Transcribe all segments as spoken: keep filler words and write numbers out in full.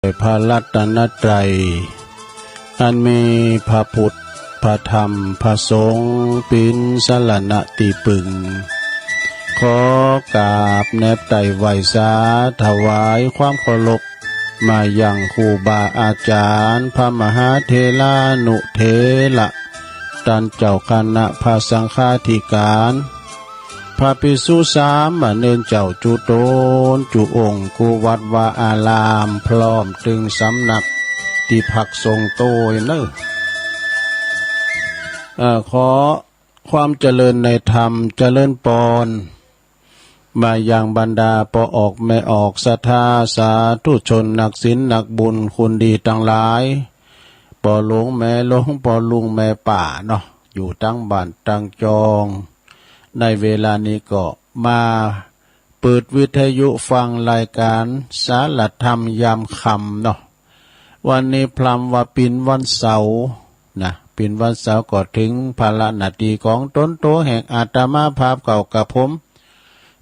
วยพระรัตนตรัย อันมีพระพุทธ พระธรรม พระสงฆ์ เป๋นสรณะตี้ปึง ขอกราบแนบไต้ไหว้สาถวายความเคารพ มายังครูบาอาจ๋ารย์ พระมหาเถรานุเถระ ต้านเจ้าคณะพระสังฆาธิการ พระภิกษุสามเณรเจ้าจุ๊ต๋นจุ๊องค์ กู้วัดวาอาราม พร้อมตึงสำนักตี้พักสงฆ์โตยเน่อ เอ่อ ขอความเจริญในธรรม เจริญปอน มายังบรรดาป้อออกแม่ออก ศรัทธาสาธุชน นักศีลนักบุญ คนดีตังหลาย ป้อหลวงแม่หลวง ป้อลุงแม่ป้าเนาะ อยู่ตังบ้านตังจอง ในเวลานี้ก็มาเปิดวิทยุฟังรายการสารธรรมยามค่ำเนาะ วันนี้พร่ำว่าเป๋นวันเสาร์นะ เป๋นวันเสาร์ก็เถิงภาระหน้าตี้ของต๋นโตแห่งอาตมาภาพเก่ากับผม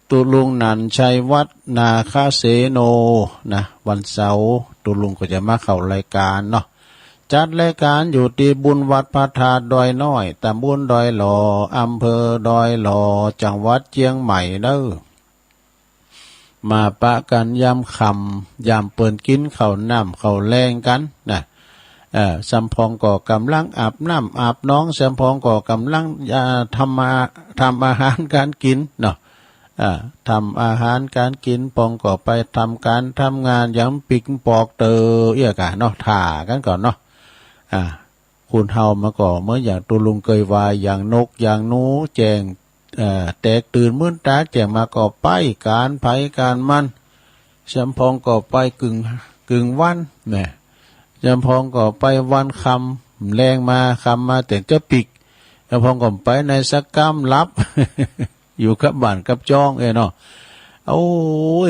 ตุ๊ลุงหนันชัยวัฒน์ นาคเสโน นะ วันเสาร์ตุ๊ลุงก็จะมาเข้ารายการเนาะ จัดรายการอยู่ตี้บุญวัดพระธาตุดอยน้อย ตำบลดอยหล่อ อำเภอดอยหล่อ จังหวัดเจียงใหม่เน่อ มาปะกั๋นยามค่ำ ยามเปิ้นกิ๋นข้าวน้ำข้าวแลงกั๋นนะ เอ่อ แซมพ่องก็ก่ำลังอาบน้ำอาบนอง แซมพ่องก็ก่ำลัง อ่า ทำอา- ทำอาหารก๋านกิ๋นเนาะ อ่า ทำอาหารก๋านกิ๋น พ่องก็ไปทำก๋านทำงาน อย่างปิ๊กปอกเต๋อเอี้ยก่ะเนาะ ถ่ากั๋นก่อนเนาะ อ่า คนเฮามันก็เหมือนอย่างตุ๊ลุงเกยว่า อย่างนกอย่างหนูแจ้ง เอ่อ แตกตื่นมื้นต๋าแจ้งมาก็ไปก๋านใผก๋านมัน แซมพ่องก็ไปกึ่ง กึ่งวันนะ แซมพ่องก็ไปวันค่ำ แลงมา ค่ำมาแต๋งจะปิ๊ก แซมพ่องก็ไปไหนสักก้ำ หลับ อยู่กับบ้านกับจองเอ้ยเนาะ โอ้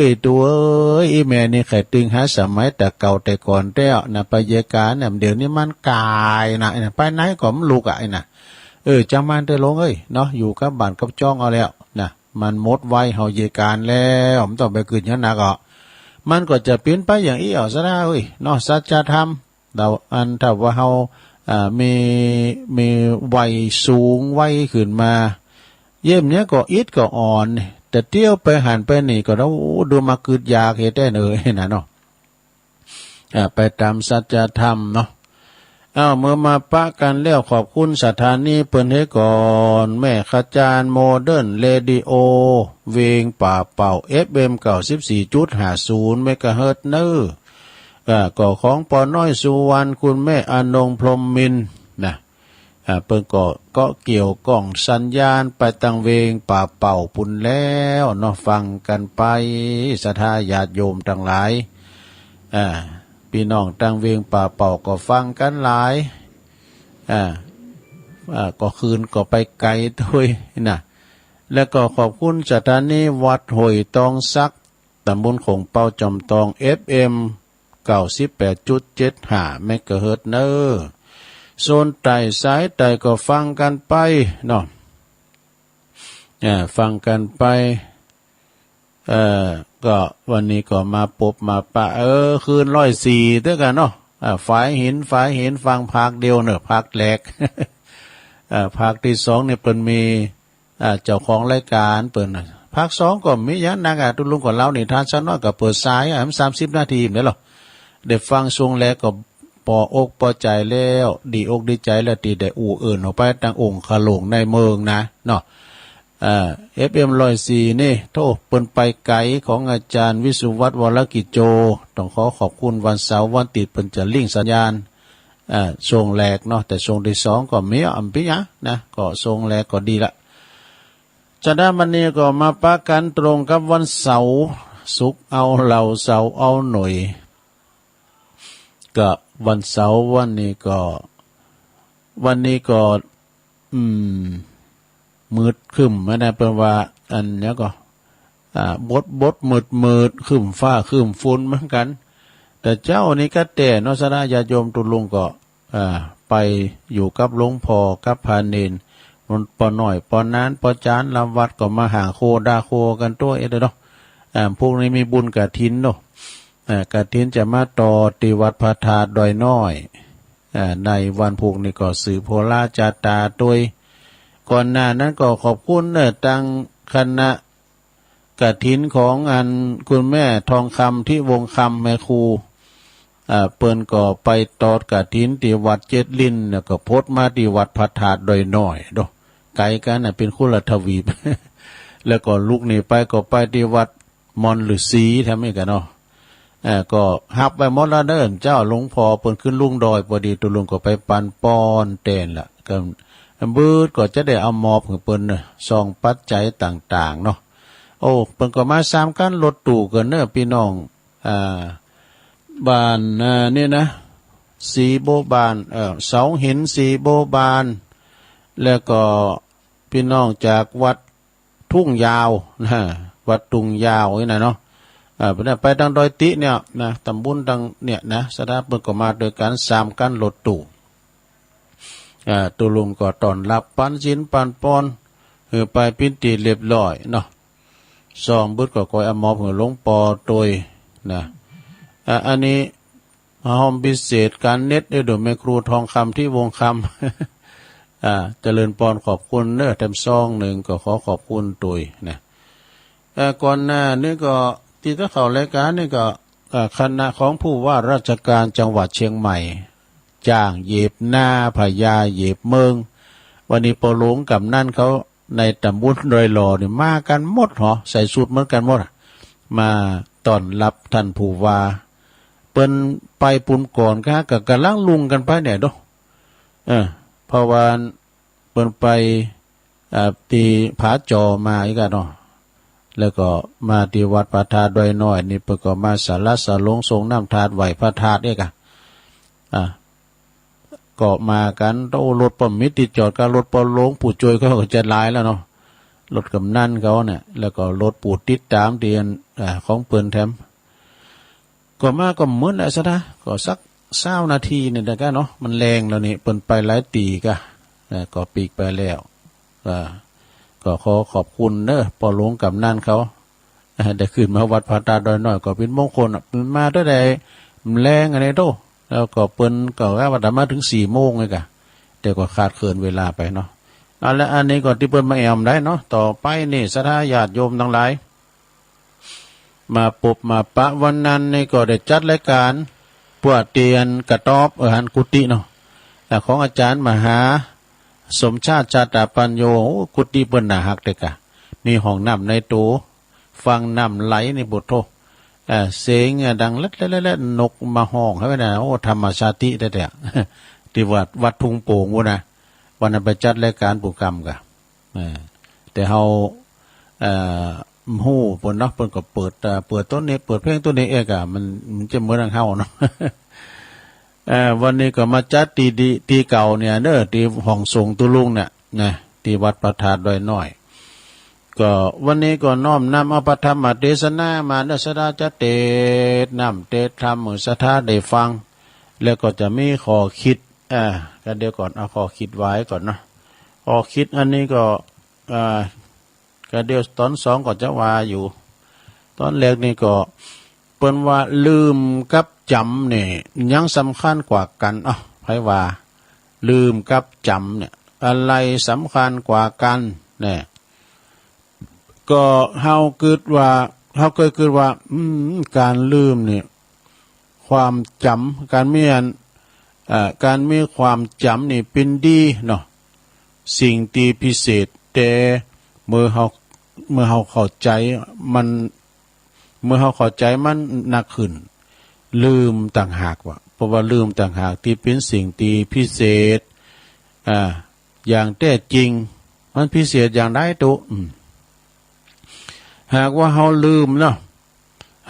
ย ตุ๊เอ้ย อี่แม่นี่ใค่ตึงหาสมัยแต่เก่าแต่ก่อนแต๊วนะ ไปเยียะก๋านเนี่ย เดี๋ยวนี้มันก๋ายนะ ไปไหนก็บ่ลุกอะ ไอ้นะ เออ จ้างมันเต๊อะลุงเอ้ยเนาะ อยู่กับบ้านกับจองเอาแล้วนะ มันหมดวัยเฮาเยียะก๋านแล้ว บ่ต้องไปกึ๊ดหยังนักอ่ะ มันก็จะเป๋นไปอย่างอี้อ่ะ ศรัทธาเอ้ยเนาะ สัจธรรม เฮา อันถ้าว่าเฮา อ่า มี มีวัยสูงวัยขึ้นมา เยี่ยมเนี้ยก็อิดก็อ่อน แต่เตี้ยวไปหั้นไปนี่ก็ โอ้ ดูมากึ๊ดอยากเฮ็ดแต๊เน่อ นะเนาะ อ่า ไปต๋ามสัจธรรมเนาะ อ้าว เมื่อมาปะกั๋นแล้ว ขอบคุณสถานีเปิ้นเหียก่อน แม่ขจานโมเดิร์นเรดิโอ เวงป่าเป่า เอฟเอ็ม เก้าสิบสี่จุดห้าศูนย์ เมกะเฮิรตซ์เน่อ อ่า ก็ของป้อน้อยสุวรรณ คุณแม่อนงพรหมมินทร์นะ อ่า เปิ้นก็ ก็เกี่ยวก้องสัญญาณไปตังเวงป่าเป่าปุ้นแล้วเนาะ ฟังกั๋นไป ศรัทธาญาติโยมตังหลาย อ่า ปี้น้องตังเวงป่าเป่าก็ฟังกั๋นหลาย อ่า อ่า ก็คืนก็ไปไก๋ตวยนะ แล้วก็ขอบคุณสถานีวัดห้วยตองสัก ต๋ำบลโข่งเปาจ๋อมตอง เอฟเอ็ม เก้าสิบแปดจุดเจ็ดห้า เมกะเฮิรตซ์เน่อ โซนใต้สายใต้ก็ฟังกั๋นไปเนาะ อ่า ฟังกั๋นไป เอ่อ ก็วันนี้ก็มาปบมาปะ เออ คืนร้อยสี่เตื้อกั๋นเนาะ อ่า ฝายหิน ฝายหิน ฟังภาคเดียวเน่อ ภาคแรก อ่า ภาคตี้สองนี่เปิ้นมี อ่า เจ้าของรายก๋านเปิ้นน่ะ ภาคสองก็มีหยังนักอ่ะ ตุ๊ลุงก็เล่านิทานสักหน้อยก็เปิดสายอ่ะ มันสามสิบนาทีแม่นเหรอ ได้ฟังช่วงแรกก็ปออกปอใจ๋แล้ว ดีอกดีใจ๋แล้วตี้ได้อู้เอิ้นออกไปตังองค์ขะหลงในเมืองนะเนาะ อ่า เอฟเอ็ม ร้อยสี่นี่ โธ่ เปิ้นไปไก๋ ของอาจ๋ารย์วิสุวัฒน์ วรกิจโจ ต้องขอขอบคุณ วันเสาร์วันอาทิตย์เปิ้นจะลิงก์สัญญาณ อ่า ช่วงแรกเนาะ แต่ช่วงตี้สองก็มีอ่ะ บ่เป๋นหยังนะ ก็ช่วงแรกก็ดีละ จะได้วันนี้ก็มาปะกั๋นตรงกับวันเสาร์ ศุกร์เอาเหล่า เสาร์เอาหน่วย ก็วันเสาร์วันนี้ก็ วันนี้ก็ อืม มืดครึ้มมานะ เปิ้นว่า อันเนี้ยก็ อ่า บดบดมืดมืด ครึ้มฟ้าครึ้มฝนเหมือนกั๋น แต่เจ๊านี้ก็แต๊เนาะ ศรัทธาญาติโยมตุ๊ลุงก็ อ่า ไปอยู่กับหลวงพ่อกับพระเณร มันป้อน้อยป้อหนานป้อจ๋ารย์ลำวัดก็มาหาโคด่าโคกั๋นตวยเด้อเนาะ อ่า พวกนี้มีบุญกฐินเนาะ เอ่อ กฐินจะมาต่อตี้วัดพระธาตุดอยน้อย เอ่อ ในวันพูกนี้ก็สืบโหราจาต๋าตวย ก่อนหน้านั้นก็ขอบคุณเน่อตังคณะกฐินของอันคุณแม่ทองคำ ทิวงศ์คำ แม่ครู อ่า เปิ้นก็ไปตอดกฐินตี้วัดเจ็ดลิ้น แล้วก็พดมาตี้วัดพระธาตุดอยน้อย โด ไก๋กั๋นน่ะ เป๋นคนละทวีป แล้วก็ลุกนี่ไปก็ไปตี้วัด ม่อนฤๅษีแถมอี้กั๋นเนาะ เอ่อ ก็ฮับไว้หมดแล้วเน่อ เจ้าหลวงพ่อเปิ้นขึ้นลุงดอย ปอดีตุ๊ลุงก็ไปปันปอนแตนละ ก็ บาดก็จะได้เอามอบหื้อเปิ้นเน่อ ซองปัจจัยต่างๆ เนาะ โอ้ เปิ้นก็มาสามคันรถตู้กั๋นเน่อ ปี้น้อง อ่า บ้าน อ่า นี่นะ สีโบบ้าน เอ่อ เสาหิน สีโบบ้าน แล้วก็ปี้น้องจากวัด ทุ่งยาวนะ วัดทุ่งยาวนี่นะเนาะ เอ่อ ไปเนี่ย ไปตางดอยติเนี่ยนะ ต๋ำบลตางเนี่ยนะ สะดาเปิ้นก็มาตวยกั๋นสามคันรถตู้ เอ่อ ตุ๊ลุงก็ต้อนฮับ ปันศีลปันปอน หื้อไปเป๋นตี้เรียบร้อยเนาะ ซองบาดก็ก้อยเอามอบหื้อหลวงป้อตวยนะ อ่า อันนี้ มาห้อมพิเศษก๋านเน็ต เอ้ย โดยแม่ครูทองคำ ทิวงศ์คำ อ่า เจริญปอน ขอบคุณเน่อ แถมซองนึ่ง ก็ขอขอบคุณตวยนะ เอ่อ ก่อนหน้านี้ก็ ตี้จะเข้ารายก๋านนี่ก็ เอ่อ คณะของผู้ว่าราชการจังหวัดเชียงใหม่ จ้างเหยียบนา ผญาเหยียบเมือง วันนี้ป้อหลวงก๋ำนันเขา ในต๋ำบลดอยหล่อนี่มากั๋นหมดหอ ใส่สูทเหมือนกั๋นหมดอะ มาต้อนฮับต้านผู้ว่า เปิ้นไปปูนก่อนกะ ก็ก่ำลังลุงกั๋นไปเนี่ยโด เออ เพราะว่าเปิ้นไป อ่า ตี้ผาจ๋อมาอี้กั๋นเนาะ แล้วก็มาตี้วัดพระธาตุดอยน้อยนี่ เปิ้นก็มาสละสลง สรงน้ำธาตุ ไหว้พระธาตุอี้กั๋น อ่า ก็มากั๋น โอ้ รถป้อมิตรตี้จอดกับรถป้อหลวง ผู้จ้วยเขาก็จะหลายแล้วเนาะ รถก๋ำนันเขาเนี่ย แล้วก็รถผู้ติดต๋ามตี้อัน อ่า ของเปิ้นแถม ก็มาก็เหมือนแหละสะดา ก็สักซาวนาทีนี่แหละกะเนาะ มันแลงแล้วนี่ เปิ้นไปหลายตี้กะ เอ่อ ก็ปีกไปแล้ว อ่า ก็ขอขอบคุณเน่อ ป้อหลวงก๋ำนันเขา ได้ขึ้นมาวัดพระธาตุดอยน้อยก็เป๋นมงคลอะ มาเตื้อใด มันแลงอันนี้โต แล้วก็เปิ้นก็ว่าจะมาเถิงสี่โมงเลยกะ แต่ก็ขาดเขินเวลาไปเนาะ เอาละ อันนี้ก็ตี้เปิ้นมาแอมได้เนาะ ต่อไปนี่ศรัทธาญาติโยมตังหลาย มาปบมาปะวันนั้นนี่ก็ได้จัดรายก๋าน ปวดเตียนกระต๊อบ เออ หันกุฏิเนาะ อ่า ของอาจ๋ารย์มหาสมชาติ ชาตปัญโญ โอ้ กุฏิเปิ้นน่าฮักเต๊อะกะ มีห้องน้ำในโต ฟังน้ำไหลนี่ โผดโธ่ เอ่อ เสียง เอ่อ ดังแล็ดๆๆๆ นกมาฮ้องหื้อไว้นะ โอ้ ธรรมชาติแต๊ๆ ตี้วัด วัดทุ่งโป่งปู้นนะ วันนั้นไปจัดรายก๋านปู้กำกะ เอ่อ แต่เฮา เอ่อ ฮู้เปิ้นเนาะ เปิ้นก็เปิด เอ่อ เปิดโตนี้ เปิดเพลงโตนี้เอกอะ มัน มันจะเหมือนดังเฮาเนาะ เอ่อ วันนี้ก็มาจัดตี้ ตี้ ตี้เก่าเนี่ยเน่อ ตี้ห้องสงฆ์ตุ๊ลุงเนี่ย นะ ตี้วัดพระธาตุดอยน้อย ก็วันนี้ก็น้อมนำเอาพระธรรมเตสนามาเน่อ ศรัทธาจะเตสน์น้ำเตสน์ธรรมหื้อศรัทธาได้ฟัง แล้วก็จะมีข้อคิด อ่า ก็เดี๋ยวก่อน เอาข้อคิดไว้ก่อนเนาะ ข้อคิดอันนี้ก็ อ่า ก็เดี๋ยวต๋อนสองก็จะว่าอยู่ ต๋อนแรกนี่ก็ เปิ้นว่าลืมกับจ๋ำนี่ ยังสำคัญกว่ากั๋น เอ้า ใผว่า ลืมกับจ๋ำเนี่ย อะไรสำคัญกว่ากั๋นเนี่ย ก็เฮากึ๊ดว่า เฮาเกยกึ๊ดว่า อืม ก๋านลืมนี่ ความจ๋ำ ก๋านมีอัน เอ่อ ก๋านมีความจ๋ำนี่เป๋นดีเนาะ สิ่งตี้พิเศษ แต่เมื่อเฮา เมื่อเฮาเข้าใจ๋มัน เมื่อเฮาเข้าใจ๋มันนักขึ้น ลืมต่างหากว่า เพราะว่าลืมต่างหากตี้เป๋นสิ่งตี้พิเศษ อ่า อย่างแต๊จริง มันพิเศษอย่างใดตุ๊ อืม หากว่าเฮาลืมเนาะ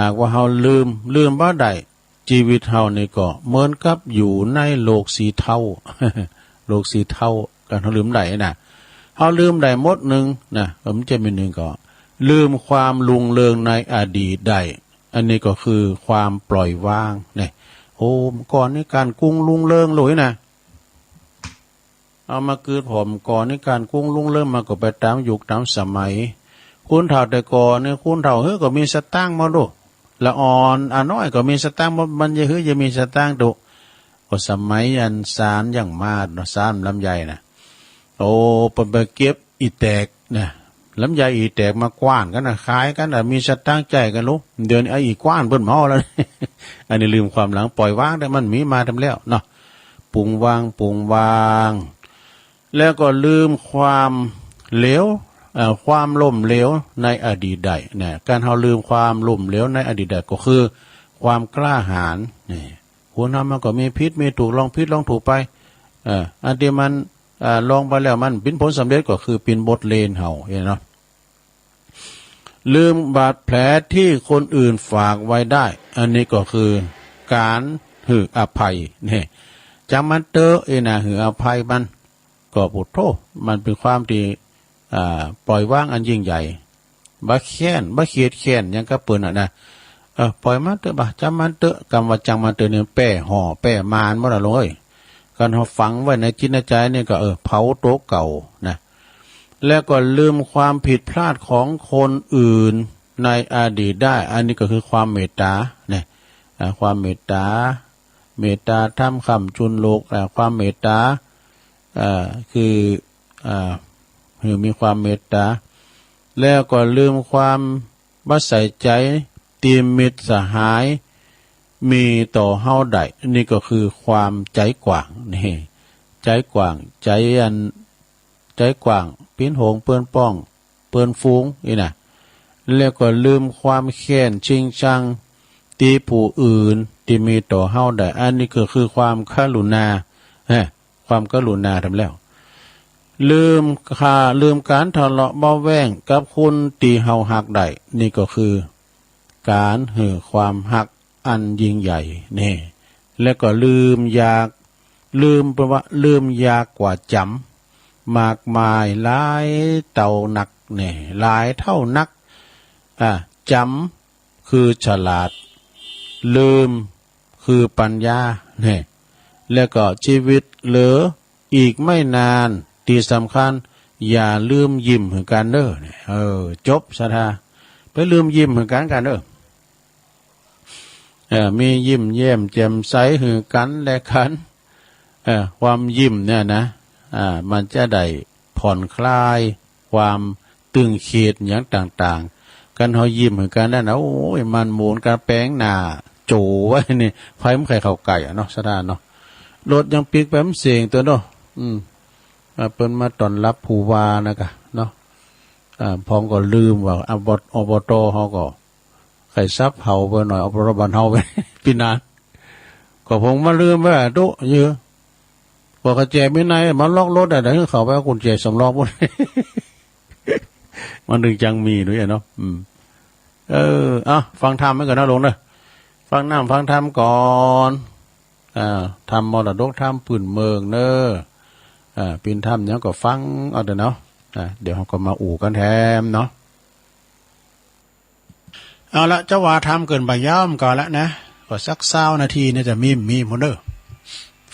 หากว่าเฮาลืม ลืมบ่ได้ จีวิตเฮานี่ก็เหมือนกับอยู่ในโลกสีเทา โลกสีเทา ก๋านเฮาลืมได้นะ เฮาลืมได้หมดนึ่งนะ เออ มันจะมีนึ่งก็ ลืมความรุ่งเรืองในอดีตได้ อันนี้ก็คือความปล่อยวางเนี่ย โอ้ ก่อนนี้ก๋านกรุงรุ่งเรืองเลยนะ เอามากึ๊ดผ่อมก่อนนี้ก๋านกรุงรุ่งเรืองมาก็ไปต๋ามยุคต๋ามสมัย คนเฒ่าแต่ก่อนนี่ คนเฒ่าเฮ้ยก็มีสตางค์มาโด ละอ่อนอะน้อยก็มีสตางค์ บ่ มันจะหื้อจะมีสตางค์ตุ๊ ก็สมัยอันศาลยังมาเนาะ ศาลลำไยน่ะ โอ้ เปิ้นไปเก็บอี่แตกนะ ลำไยอี่แตกมากว้านกั๋นนะ ขายกั๋นนะ มีสตางค์จ่ายกั๋นลูก เดี๋ยวนี้ไอ้อี่กว้านเปิ้นเมาแล้ว อันนี้ลืมความหลัง ปล่อยวางได้ มันมีมาแต๊แล้วเนาะ ปล่อยวาง ปล่อยวาง แล้วก็ลืมความเหลว เอ่อ ความล้มเหลวในอดีตได้นะ ก๋านเฮาลืมความล้มเหลวในอดีตได้ก็คือความกล้าหาญนี่ คนเฮามันก็มีผิดมีถูก ลองผิดลองถูกไป เอ่อ อันตี้มัน เอ่อ ลองไปแล้วมันเป๋นผลสำเร็จก็คือเป๋นบทเรียนเฮา หันเนาะ ลืมบาดแผลตี้คนอื่นฝากไว้ได้ อันนี้ก็คือก๋านหื้ออภัยนี่ จ๋างมันเต๊อะ อี้นะ หื้ออภัยมัน ก็ โอ้โธ่ มันเป๋นความตี้ อ่า ปล่อยวางอันยิ่งใหญ่ บ่แค้น บ่เคียดแค้นหยังกับเปิ้นอะนะ เออ ปล่อยมันเต๊อะบ่า จ๋างมันเต๊อะ กำว่าจ๋างมันเต๊อะนี่ แป้ห่อ แป้มานหมดอะลูกเอ้ย ก๋านเฮาฝังไว้ในจิตในใจ๋นี่ก็ เออ เผาตั๋วเก่านะ แล้วก็ลืมความผิดพลาดของคนอื่นในอดีตได้ อันนี้ก็คือความเมตต๋าเนี่ย อ่า ความเมตต๋า เมตต๋าธรรมค้ำจุนโลก อ่า ความเมตต๋า อ่า คือ อ่า หื้อมีความเมตต๋า แล้วก็ลืมความบ่ใส่ใจ๋ตี้มิตรสหายมีต่อเฮาได้ นี่ก็คือความใจ๋กว้างนี่ ใจ๋กว้าง ใจ๋อัน ใจ๋กว้าง เปิ้นฝูงเปิ้นป้อง เปิ้นฝูงอี้นะ แล้วก็ลืมความแค้นชิงชังตี้ผู้อื่นตี้มีต่อเฮาได้ อันนี้ก็คือความกรุณา ฮะ ความกรุณาธรรมแล้ว ลืมข้า ลืมก๋านทะเลาะเบาะแว้งกับคนตี้เฮาฮักได้ นี่ก็คือก๋านหื้อความฮักอันยิ่งใหญ่นี่ แล้วก็ลืมอยาก ลืม แปลว่าลืมอยากกว่าจ๋ำ มากมายหลายเต้านักนี่ หลายเต้านัก อ่า จ๋ำคือฉลาด ลืมคือปัญญานี่ แล้วก็ชีวิตเหลืออีกไม่นาน ตี้สำคัญ อย่าลืมยิ้มหื้อกั๋นเน่อนี่ เออ จบศรัทธา ไปลืมยิ้มหื้อกั๋นกั๋นเน่อ เอ่อ มียิ้มแย้มแจ่มใสหื้อกั๋นและกั๋น เอ่อ ความยิ้มเนี่ยนะ อ่า มันจะได้ผ่อนคลายความตึงเครียดหยังต่างๆ ก๋านเฮายิ้มหื้อกั๋นนั่นนะ โอ้ย มันหมุนก๋านแป๋งหน้าโจ๋ไว้นี่ ใผมันใค่เข้าใก้อะเนาะ ศรัทธาเนาะ รถยังปิ๊กไปมันเสียงตั๋วเนาะ อืม อ่า เปิ้นมาต้อนรับผู้ว่านะกะเนาะ อ่า พ่องก็ลืมว่า อบ อบต เฮาก็ ใค่สับเผาไปหน่อย อบต บ้านเฮาไป ปี้นาน ก็พ่องมาลืมไว้อะตุ๊ เยอะ ก็กะแจมีในมาล็อกรถอะ เดี๋ยวหื้อเขาไปเอากุญแจสำรองปู๊น มันตึงจังมีด้วยเนาะ อืม เออ อ่ะ ฟังธรรมไปก่อนนะโยมเน่อ ฟังน้ำฟังธรรมก่อน อ่า ธรรมมรดกธรรมปื้นเมืองเน่อ อ่า เป๋นธรรมหยังก็ฟังเอาเต๊อะเนาะ อ่า เดี๋ยวเฮาก็มาอู้กั๋นแถมเนาะ เอาละ จะว่าธรรมเกินบ่ายาวก่อนละนะ ก็สักซาวนาทีเนี่ยจะมี มีพุ้นเน่อ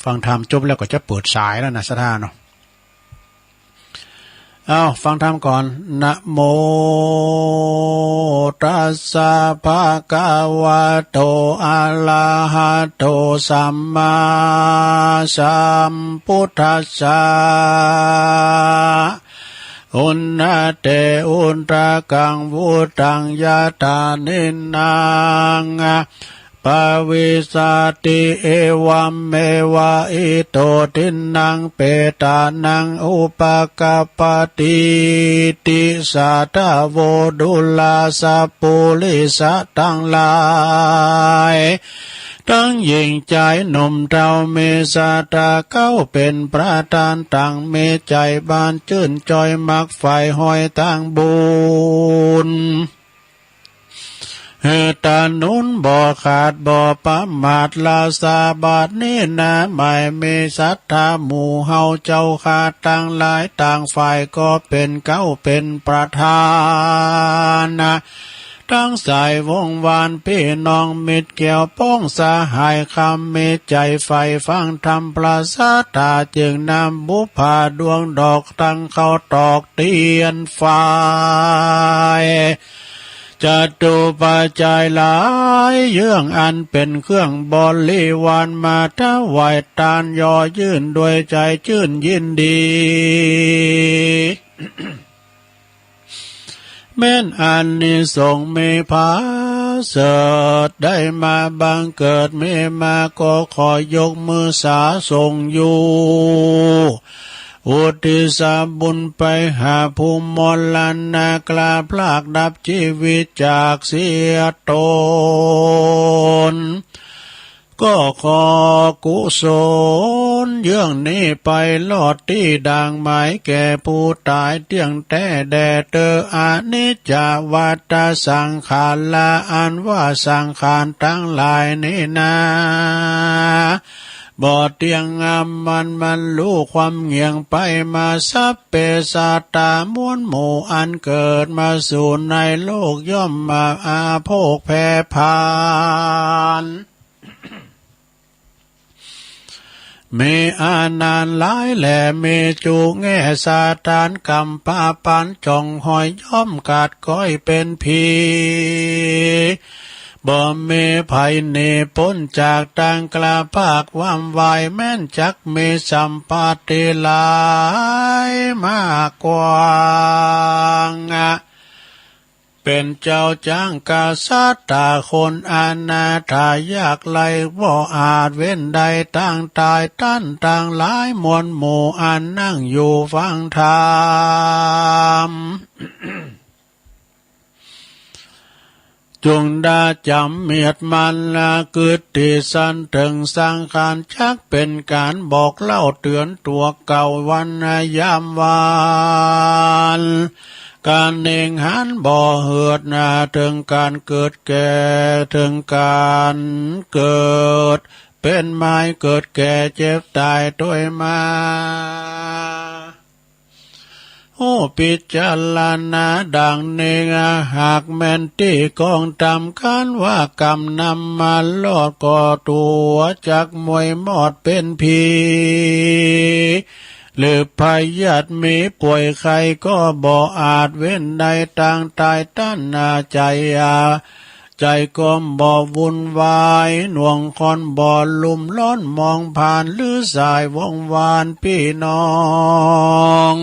ฟังธรรมจบแล้วก็จะเปิดสายแล้วนะ ศรัทธาเนาะ เอา ฟังธรรมก่อน นะโมตัสสะ ภะคะวะโต อะระหะโต สัมมาสัมพุทธัสสะ อุณณะเต อุทะกัง วุตัง ยะถา นินนัง ปะวิสสะติ เอวัมเมวะ อิโต ทินนัง เปตานัง อุปะกัปปะติ ติสสะ ทะโว ดูราสะปุริสะตังหลาย ตังญิงจายหนุ่มเฒ่า มีศรัทธา เข้าเป๋นประธาน ตังมีใจ๋บานจื้น จ้อยมักใฝ่ฮอยตางบุญ หื้อตาหนุนบ่ขาดบ่ประมาท ลาสาบัดนี้นา หมายมีศรัทธาหมู่เฮาเจ้าข้าตังหลาย ต่างฝ่ายก็เป๋นเก๊าเป๋นประธาน ตังสายวงศ์วานปี้น้องมิตรแก้วป๊องสหาย คำมีใจ๋ใฝ่ฟังธรรมพระศรัทธา จึงนำบุปผาดวงดอกตังเข้าตอกเตียนฝ่าย จตุปัจจัยหลายเยื่องอันเป๋นเครื่องบริวารมาถวายตาน ย่อยื่นด้วยใจ๋จื้นยินดี แม้นอานิสงส์มีผาเสริฐ ได้มาบังเกิดมีมา ก็ขอยกมือสาส่งอยู่ อุทิศบุญไปหาผู้มรณะ กล้าพรากดับจีวิตจากเสียตน ก็ขอกุศลเยื่องนี้ไปลอดตี้ด่างหมายแก่ผู้ต๋ายเตี้ยงแต๊แด่เตอ อนิจจวัตตสังขารา อันว่าสังขารตังหลายนี้นา บ่เตี้ยงงามมัน มันลู่ความเหงี่ยงไปมา สัพเพสัตตา มวลหมู่อันเกิดมาสู่ในโลก ย่อมมาอาโภคแผ่ผาน มีอานานหลายแล มีจุแง่สถานกำปะปัน จ่องหอยย้อมกัดก๊อยเป๋นผี บ่มีใผหนีป๊นจากตางกล้าพรากว้ำวาย แม้นจักมีสัมปัตติหลายมากกว้าง เป๋นเจ้าจ๊างกษัตริย์ คนอนาถายากไร้ บ่อาจเว้นได้ ตังต๋ายต้านตังหลาย มวลหมู่อันนั่งอยู่ฟังธรรม จุ่งดาจ๋ำเมียดมันละ กึ๊ดตี้สันเถิงสังขาร จักเป๋นก๋านบอกเล่าเตื๋อนตั๋วเก่า วันยามวาน ก๋านเน่งหันบ่เหือดนา เถิงก๋านเกิดแก่ เถิงก๋านเกิดเป๋นไม้ เกิดแก่เจ็บต๋ายตวยมา ฮู้พิจารณาดังนี้ หากแม่นตี้กองต๋ำ คันว่ากำนำมารอด ก็ตั๋วจักมวยมอดเป๋นผี หรือพยาธิมีป่วยไข้ ก็บ่อาจเว้นได้ ตังต๋ายต้านนาใจ๋อา ใจ๋ก็บ่วุ่นวาย หน่วงคอนบ่ลุ่มร้อน มองผ่านหรือสายวงวานปี้น้อง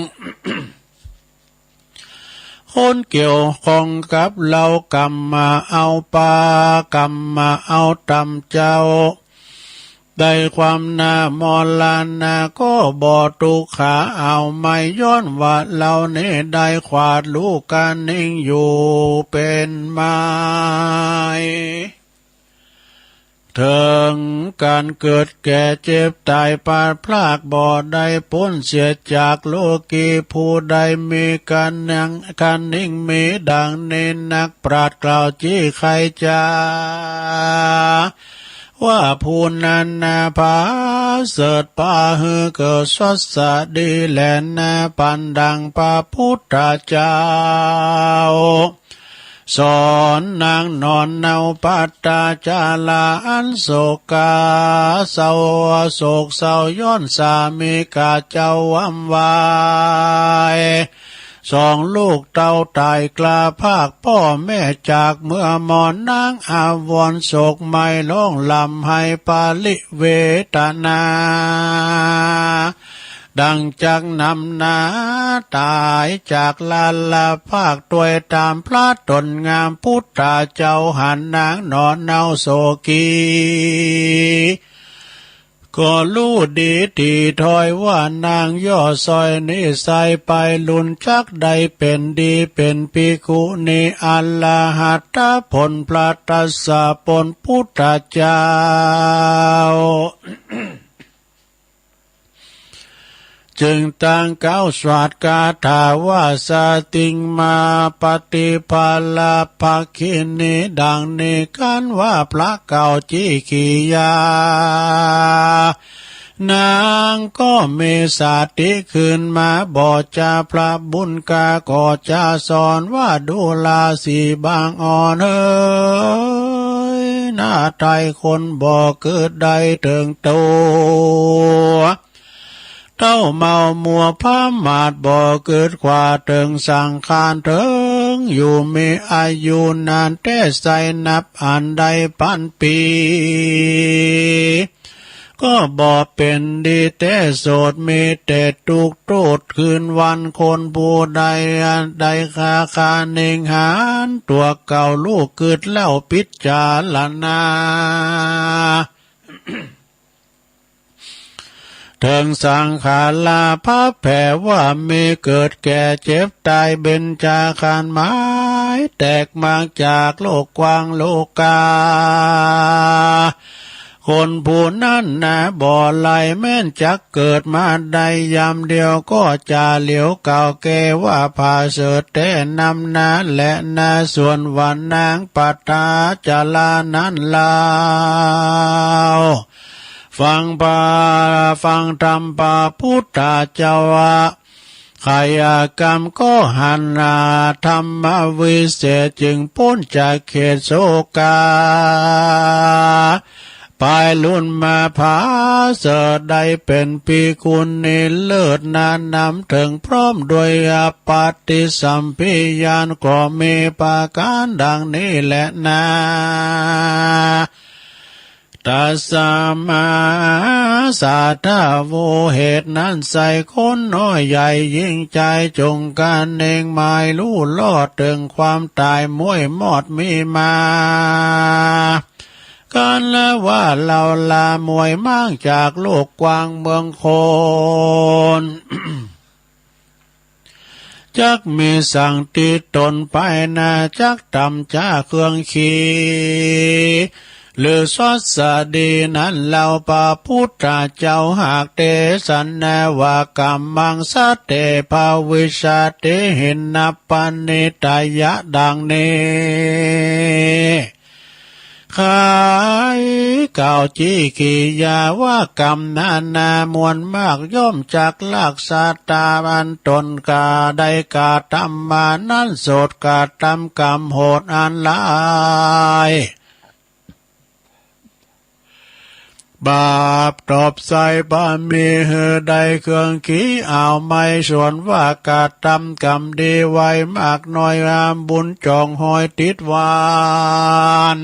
คนเกี่ยวข้องกับเฮา กำมาเอาปากำมาเอาต๋ำเจ้า ได้ความนามรณะก็บ่ตุ๊กขาเอาไหม้ ย้อนว่าเฮานี้ได้ขวาดลูกกะนิ่งอยู่เป๋นไม้ เถิงก๋านเกิดแก่เจ็บต๋ายพลัดพราก บ่ได้ป๊นเสียจากโลกี ผู้ใดมีกะนิ่ง กะนิ่งมีดังนี้ นักปราชญ์กล่าวจี้ไขจ๋า ว่าผู้นั้นนาผาเสริฐ ปาหื้อเกิดสวัสดีแลนา ปันดังพระพุทธเจ้า สอนนางหนอนเนาปัตตาจารา อันโศกาเศร้า โศกเศร้าย้อนสามีกาเจ้าว้ำวาย สองลูกเต้าต๋ายกล้าพราก ป้อแม่จากเมือมอน นางอาวรณ์โศกไหม้ ฮ้องร่ำไห้ปริเวทนา ดังจักนำนาต๋ายจากลาลาภาค ตวยต๋ามพระต๋นงามพุทธเจ้าหัน นางหนอนเนาโศกี ก็ฮู้ดีตี้ถ้อยว่านางย่อสร้อยนิสัยไปลุน จักได้เป๋นดีเป๋นภิกขุณี อรหัตตผลพระตรัสปนพุทธเจ้า จึงตั้งกล่าวสวดคาถาว่า สติงมาปฏิภาลภักขินี ดังนี้ คันว่าพระเก่าจี้ขี่ยา นางก็มีสติขึ้นมา บ่จาพระบุญกา ก็จะสอนว่า ดูราสีบางอ่อนเอ๋ย หน้าไตคนบ่เกิดได้เถิงตั๋ว เต้าเมามัวประมาท บ่เกิดขวาเถิงสังขาร เถิง อยู่มีอายุนานแต๊ไส้นับอันได้ปันปี๋ ก็บ่เป๋นดีแต๊ โสดมีแต่ตุ๊กข์โต้ษ คืนวันคนผู้ใด ได้คาคาเน่งหาตั๋วเก่า ลูกกึ๊ดเล่าพิจารณา เถิงสังขาราภัพแผ่ว่ามีเกิดแก่เจ็บต๋าย เบญจขันธ์หมายแตกมากจากโลกกว้างโลก๋า คนผู้นั้นนาบ่ไหล่แม้นจักเกิดมาได้ยามเดียว ก็จะเหลียวกล่าวแก่ว่าผาเสริฐแต๊นำนาแลนา ส่วนว่านางปัทมาจารานั้นเล่า ฟังพระ ฟังธรรมพระพุทธเจ้าว่า ไขยกรรมก็หันนา ธรรมวิเศษจึงป๊นจากเขตโศกา ไปลุนมาผาเสริฐได้เป๋นภิกขุณีเลิศนานำเถิงพร้อมด้วยอปฏิสัมภิญาณก็มีประก๋านดังนี้แลนา ตัสมาสาธะโว เหตุนั้นไส้คนน้อยใหญ่ยิ่งใจ๋ จงกระเน่งหมายฮู้รอดเถิงความต๋ายม้วยมอดมีมา กั๋นละว่าเฮาลาม้วยมากจากโลกกว้างเมืองคน จักมีสังติดต๋นไปนา จักตำจ๊าเครื่องขี หรือสวัสดีนั้นเล่า พระพุทธเจ้าหากเตสนาว่า กัมมัง สะเต ภวิชชาติ หินนับปะเนตายะ ดังนี้ ไขยกล่าวjíกิริยาว่า กรรมนานาม้วนมากย่อมจักลักษาต๋าอันต๋นกระได้กระตำมานั้น โสดกระตำกรรมโหดอันร้าย บาปตอบใส่บ่มี หื้อได้เครื่องขี เอาไม้สวนว่ากระตำกรรมดีไว้มากน้อย อาบุญจองฮอยติดหวาน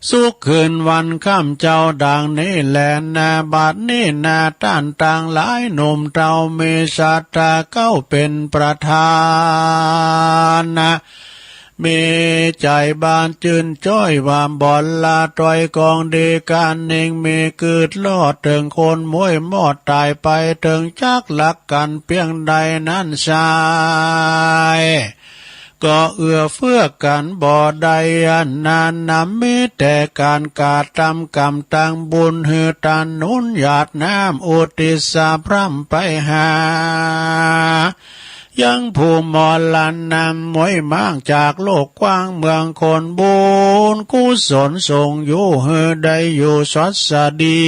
สุขคืนวันค่ำเจ้าดังนี้แลนา บัดนี้นาต้านตังหลายหนุ่มเฒ่ามีศรัทธาเก๊าเป๋นประธานนา มีใจ๋บานจื้นจ้อยว่าบ่ละตอยกองดี กระเน่งมีกึ๊ดรอดเถิงคนม้วยมอดต๋ายไปเถิงจักลักกั๋นเปียงใดนั้นไส้ ก็เอื้อเฟื้อกั๋นบ่ได้อันนานนำ มีแต่ก๋านกระตำกรรมตังบุญ หื้อตาหนุนหยาดน้ำอุทิศสะพร่ำไปหา ยังผู้มรณะม้วยมากจากโลกกว้างเมืองคน บุญกุศลส่งอยู่หื้อได้อยู่สวัสดี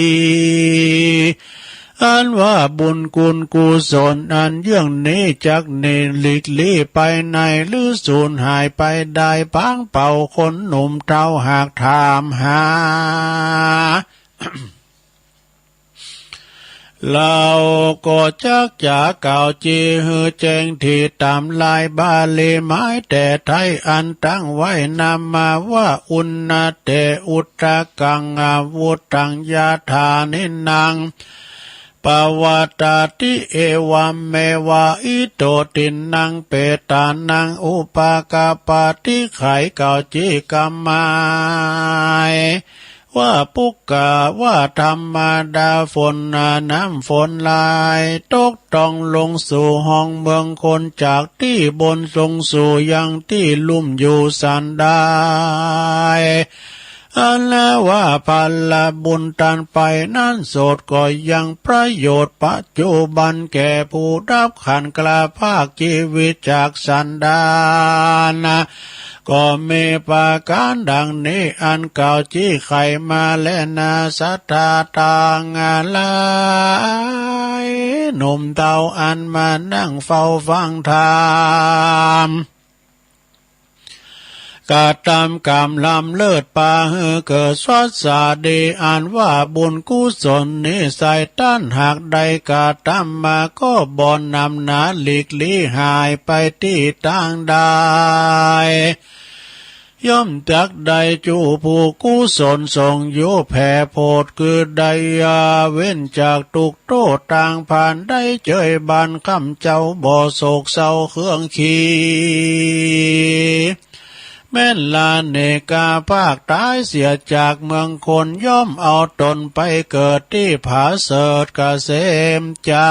อันว่าบุญคุณกุศลอันเยื่องนี้จักหนีหลีกลี้ไปไหน หรือสูญหายไปได้ ปางเป่าคนหนุ่มเฒ่าหากถามหา เฮาก็จักจ๋ากล่าวจี้หื้อแจ้งตี้ต๋ามลายบาลีหมายแต๊ไทยอันตั้งไว้นำมาว่า อุณณะเต อุทธัง อาวุธัง ยะถา นินนัง ปะวัตติ เอวัมเมวะ อิโต ตินนัง เปตานัง อุปะกัปปะติ ไขกล่าวจี้กำหมาย ว่าปุกกะว่าธรรมดา ฝนน้ำฝนไหลตกต้องลงสู่ห้องเมืองคน จากตี้บนลงสู่ยังตี้ลุ่มอยู่สันใด อันว่าผลบุญตันไปนั้นโสดก็ยังประโยชน์ปัจจุบันแก่ผู้ดับขันธ์คราภาคจีวิตจากสันดาน ก็มีประก๋านดังนี้ อันกล่าวจี้ไขมาแลนา ศรัทธาตังหลายหนุ่มเฒ่าอันมานั่งเฝ้าฟังธรรม กระตำกรรมล้ำเลิศปาหื้อเกิดสวัสดี อันว่าบุญกุศลนี้ใส ต้านหากได้กระตำมาก็บ่นำหนา หลีกลี้หายไปตี้ตางใด ย่อมจักได้จู้ผู้กุศลส่งอยู่แผ่โผด คือได้เว้นจากตุ๊กข์โต้ษต่างผ่าน ได้เจยบานคำเจ้าบ่โศกเศร้าเคืองขี แม้นละเนกาพากต๋ายเสียจากเมืองคน ย่อมเอาต๋นไปเกิดตี้ผาเสริฐเกษมใจ๋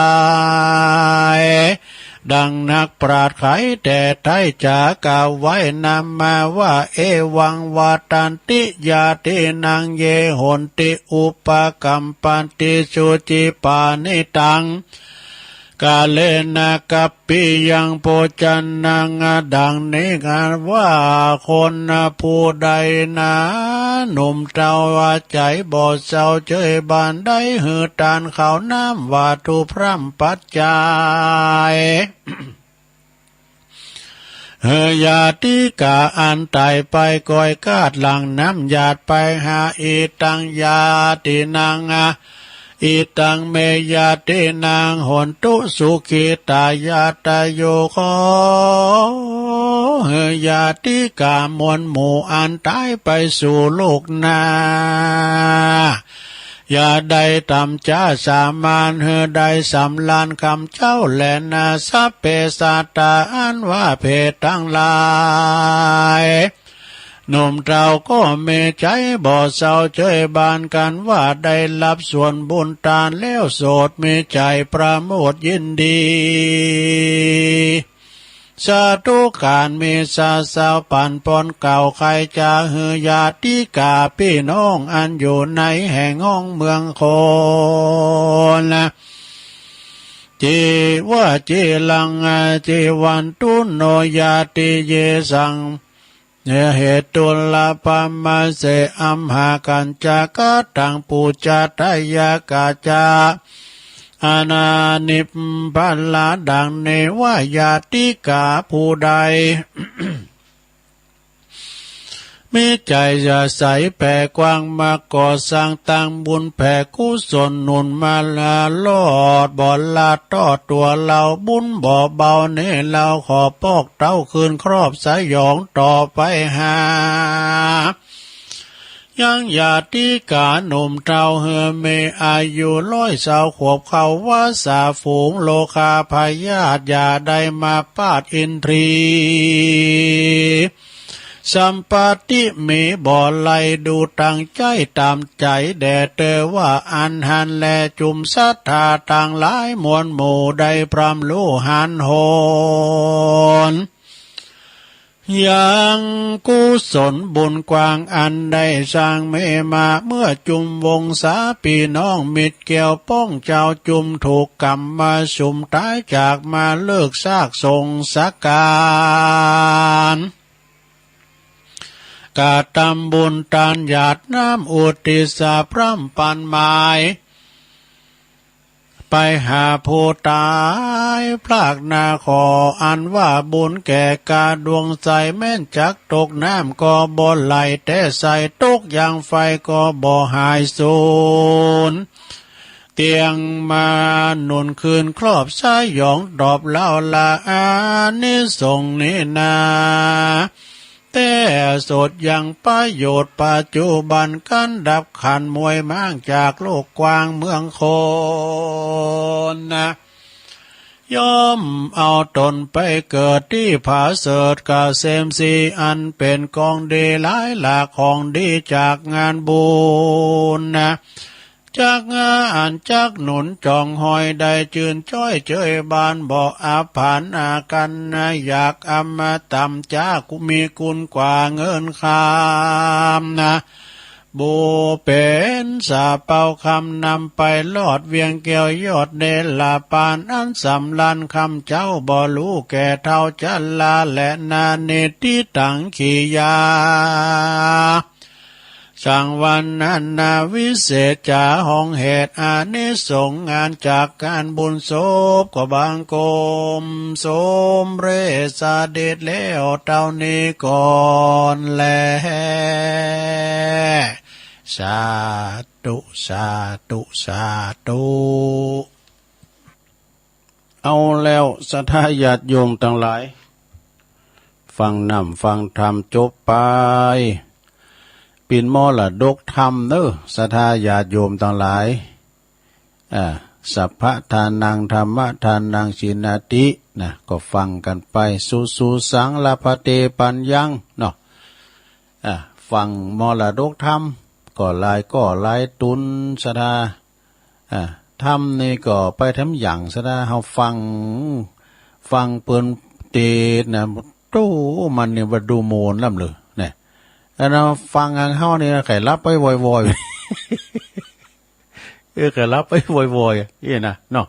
ดังนักปราชญ์ไขแต่ไท้จ๋ากล่าวไว้นำมาว่า เอวัง วัตตันติ ญาตีนัง เย โหนติ อุปกัมปันติ สุจิปาณิตัง กาเลนะ กัปปิยัง โภจนัง ดังนี้กันว่า คนผู้ใดนา หนุ่มเฒ่าว่าใจ๋บ่เศร้าเจยบาน ได้หื้อตานข้าวน้ำวัตถุพร่ำปัจจัย หื้อญาติก๋าอันต๋ายไปก้อยกาดหลังน้ำหยาดไปหา อิตัง ญาตีนัง อิตัง เม ญาตีนัง โหนตุ สุขิตา ญาตาโย ขอหื้อญาติก๋ามวลหมู่อันต๋ายไปสู่โลกหน้า อย่าได้ต่ำจ๊าสามาน หื้อได้สำราญคำเจ้าแลนา สัพเพสัตตา อันว่าเพศตังหลาย หนุ่มเฒ่าก็มีใจ๋บ่เศร้าเจยบาน กันว่าได้ฮับส่วนบุญตานแล้ว โสดมีใจ๋ประโมทยินดี สาธุการมีสาสาวปันปอนเก่า ใค่จะหื้อญาติก๋าปี้น้องอันอยู่ในแห่งห้องเมืองคน จีวะจีรัง จีวันตุโน ญาติ เยสัง เหตุลปะมะเส อัมหากัญจกะตัง ปูจาทายะกาจะ อานานิปพะละ ดังนี้ว่า ญาติก๋าผู้ใด มีใจ๋จะใสแผ่กว้างมาก่อสร้างตั้งบุญแผ่กุศลหนุนมาละลอดบ่ละตอดตั๋วเฮา บุญบ่เบานี้เฮาขอปอกเต้าคืนครอบสยองต่อไปหา ยังญาติก๋าหนุ่มเฒ่าหื้อมีอายุร้อยซาวขวบเข้า วาสาฝูงโรคาพยาธิอย่าได้มาปาดอินทรีย์ สัมปติมีบ่ไหล ดูตั้งใจ๋ต๋ามใจ๋แด่เตอว่าอั้นหั้นแล จุมศรัทธาตังหลายมวลหมู่ได้พร่ำฮู้หันโหน ยังกุศลบุญกว้างอันได้สร้างมีมา เมื่อจุมวงศาปี้น้องมิตรแก้วป้องเจ้า จุมถูกกรรมมาสุมต๋ายจากมาเลิกซากสงสการ กระตำบุญตานหยาดน้ำอุทิศสาพร่ำปันหมาย ไปหาผู้ต๋ายพรากนา ขออันว่าบุญแก่กาดวงใส แม้นจักตกน้ำก็บ่ไหลแต๊ใส ตกยังไฟก็บ่หายสูญ เตียงมาหนุนคืนครอบสยองตอบเล่าละ อานิสงส์นี้นา แต๊สดยังประโยชน์ปัจจุบัน กันดับขันมวยม้างจากโลกกว้างเมืองคนนะ ย่อมเอาต๋นไปเกิดตี้ผาเสริฐเกษมสี อันเป๋นของดีหลายหลากของดีจากงานบุญนะ จักงาอันจักหนุนจองหอยได้จื้นจ้อยเจยบานบ่อับผานอากันนะ อยากอำมาต๋ำจ๊ากุมีกุณกว่าเงินคำนะ บูเป๋นสาเปาคำนำไปลอดเวียงแก้วยอดเนรปาน อันสำราญคำเจ้าบ่ฮู้แก่เฒ่าจราและนานิติตังขียา กั๋งวันนั้นนาวิเศษจ๋า ห้องเหตุอานิสงส์งานจากก๋านบุญศพ ก็บังคมสมเร็จเสด็จแล้วเต้านี้ก่อนแล สาธุ สาธุ สาธุ เอาแล้วศรัทธาญาติโยมตังหลาย ฟังน้ำฟังธรรมจบไป เป๋นมรดกธรรมเน่อ ศรัทธาญาติโยมตังหลาย อ่า สัพพะทานัง ธัมมะทานัง ชิณาติ นะ ก็ฟังกั๋นไป สุสุสัง ละพันเต ปัญญัง เนาะ อ่า ฟังมรดกธรรม ก็หลายก็หลายตุ๊นศรัทธา อ่า ธรรมนี่ก็ไปทำหยังศรัทธา เฮาฟัง ฟังเปิ้นเตสน์นะ โต้ มันนี่ว่าดูโมนล้ำเลย เนี่ย อันเฮาฟังอันเฮานี่ใค่หลับไปวอยๆ เออ ใค่หลับไปวอยๆ อี้นะ เนาะ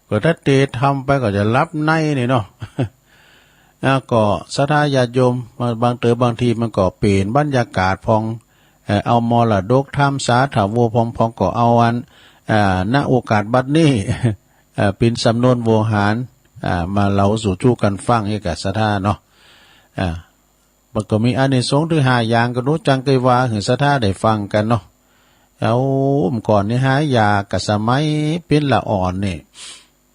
ก็ถ้าเตสน์ธรรมไปก็จะหลับในนี่เนาะ อ่า ก็ศรัทธาญาติโยม บางเต๋อบางทีมันก็เป๋นบรรยากาศพ่อง เอ่อ เอามรดกธรรมสาธารณะพ่องๆ ก็เอาอัน อ่า ณ โอกาสบัดนี้ เอ่อ เป๋นสำนวนโวหาร อ่า มาเล่าสู่จู้กั๋นฟัง เอกัสสรัทธาเนาะ อ่า มันก็มีอานิสงส์ถึงห้าอย่าง ก็หนูจักไกว่าหื้อศรัทธาได้ฟังกั๋นเนาะ เอา เมื่อก่อนนี่หายาก กะสมัยเป๋นละอ่อนนี่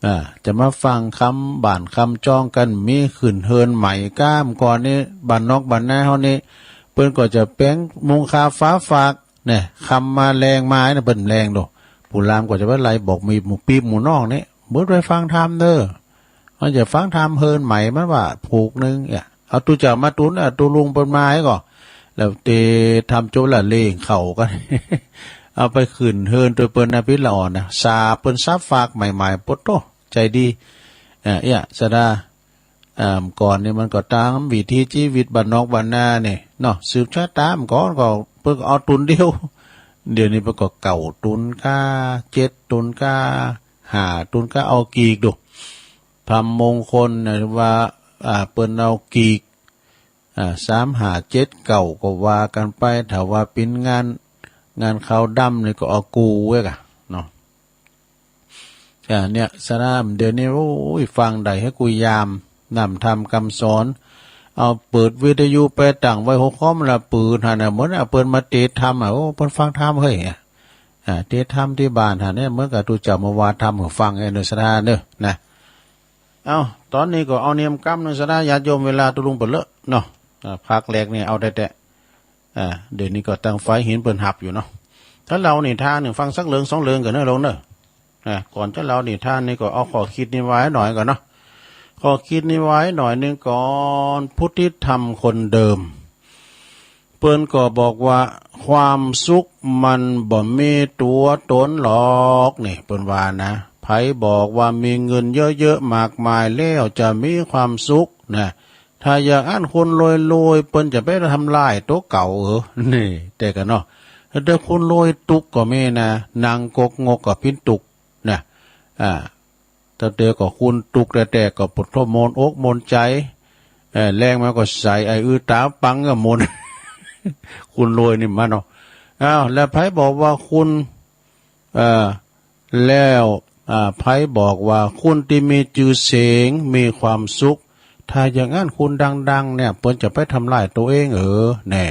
อ่า จะมาฟังคำบ้านคำจองกั๋น มีขึ้นเฮือนใหม่ก้า เมื่อก่อนนี่บ้านนอกบ้านนาเฮานี่ เปิ้นก็จะแป๋งมุงคาฝาฝาก เนี่ย ค่ำมาแลงมาเนี่ย เปิ้นแลงโด ผู้ลามก็จะไปไล่บอกมีหมู่ปี้หมู่น้องนี่ บ่ไปฟังธรรมเน่อ มันจะฟังธรรมเฮือนใหม่ มันว่าผูกนึ่งเนี่ย เอาตุ๊เจ้ามาตุ๊น เอาตุ๊ลุงเปิ้นมาให้ก่อ แล้วเตสน์ธรรมจบแล้วเล่งเข้ากั๋น เอาไปขึ้นเฮือนตวยเปิ้นนะ ปิดละอ่อนนะ สาบเปิ้นสับฝากใหม่ๆ โป๊ดโต้ ใจดี เอ่อ เอี้ย ศรัทธา เอ่อ ก่อนนี่มันก็ต๋ามวิถีจีวิตบ้านนอกบ้านนานี่เนาะ สืบชะต๋า เมื่อก่อนก็เปิ้นก็เอาตุ๊นเดียว เดี๋ยวนี้เปิ้นก็เก้าตุ๊นก้า เจ็ดตุ๊นก้า ห้าตุ๊นก้า เอากี่โด ธรรมมงคลนะว่า อ่า เปิ้นเอากี่ อ่า สาม ห้า เจ็ด เก้า ก็ว่ากั๋นไป ถ้าว่าเป๋นงาน งานขาวดำนี่ก็เอากูไว้ก่ะเนาะ อ่า เนี่ย ศรัทธา เดี๋ยวนี้ โอ้ย ฟังได้หื้อกู้ยาม น้ำธรรมกำสอน เอาเปิดวิทยุไปตั้งไว้หัวคอมละ เปิดหั้นน่ะ เหมือนเอาเปิ้นมาเตสน์ธรรมอ่ะ โอ้ เปิ้นฟังธรรมเฮ้ย อ่า เตสน์ธรรมตี้บ้านหั้นเนี่ย เหมือนกับตุ๊เจ้ามาว่าธรรมหื้อฟัง เอ้ย เน่อ ศรัทธาเน่อ นะ เอ้า ต๋อนนี้ก็เอาเนียมกำเน่อ ศรัทธาญาติโยม เวลาตุ๊ลุงเปิ้นเลอะเนาะ อ่า ภาคแรกนี่เอาแต๊ๆ อ่า เดี๋ยวนี้ก็ตังฝ่ายหินเปิ้นหับอยู่เนาะ ถ้าเล่านิทานหื้อฟังสักเรื่องสองเรื่องก่อนเน่อลุงเน่อ อ่า ก่อนจะเล่านิทานนี่ก็เอาข้อคิดนี้ไว้หน่อยก่อนเนาะ ข้อคิดนี้ไว้หน่อยนึ่งก่อน พุทธิธรรมคนเดิม เปิ้นก็บอกว่า ความสุขมันบ่มีตั๋วต๋นหรอก นี่เปิ้นว่านะ ใผบอกว่ามีเงินเยอะๆ มากมายแล้วจะมีความสุขนะ ถ้าอย่างอั้นคนรวยๆ เปิ้นจะไปทำลายตั๋วเก่าเออ นี่ แต่ก่อนเนาะ แต่คนรวยตุ๊กข์ก็มีนะ นั่งกกงกก็เป๋นตุ๊กข์นะ อ่า ตั้งแต่ก่อคนตุ๊กข์แต๊ๆ ก็ปวดท้องมนอกมนใจ๋ เอ่อ แลงมาก็ใส่ไอ้อื้อต๋าปังก็มน คนรวยนี่มันเนาะ อ้าว แล้วใผบอกว่าคน เอ่อ แล้ว อ่า ใผบอกว่าคนตี้มีจื้อเสียงมีความสุข ถ้าอย่างอั้นคนดังๆ เนี่ย เปิ้นจะไปทำลายตั๋วเองเออ แน่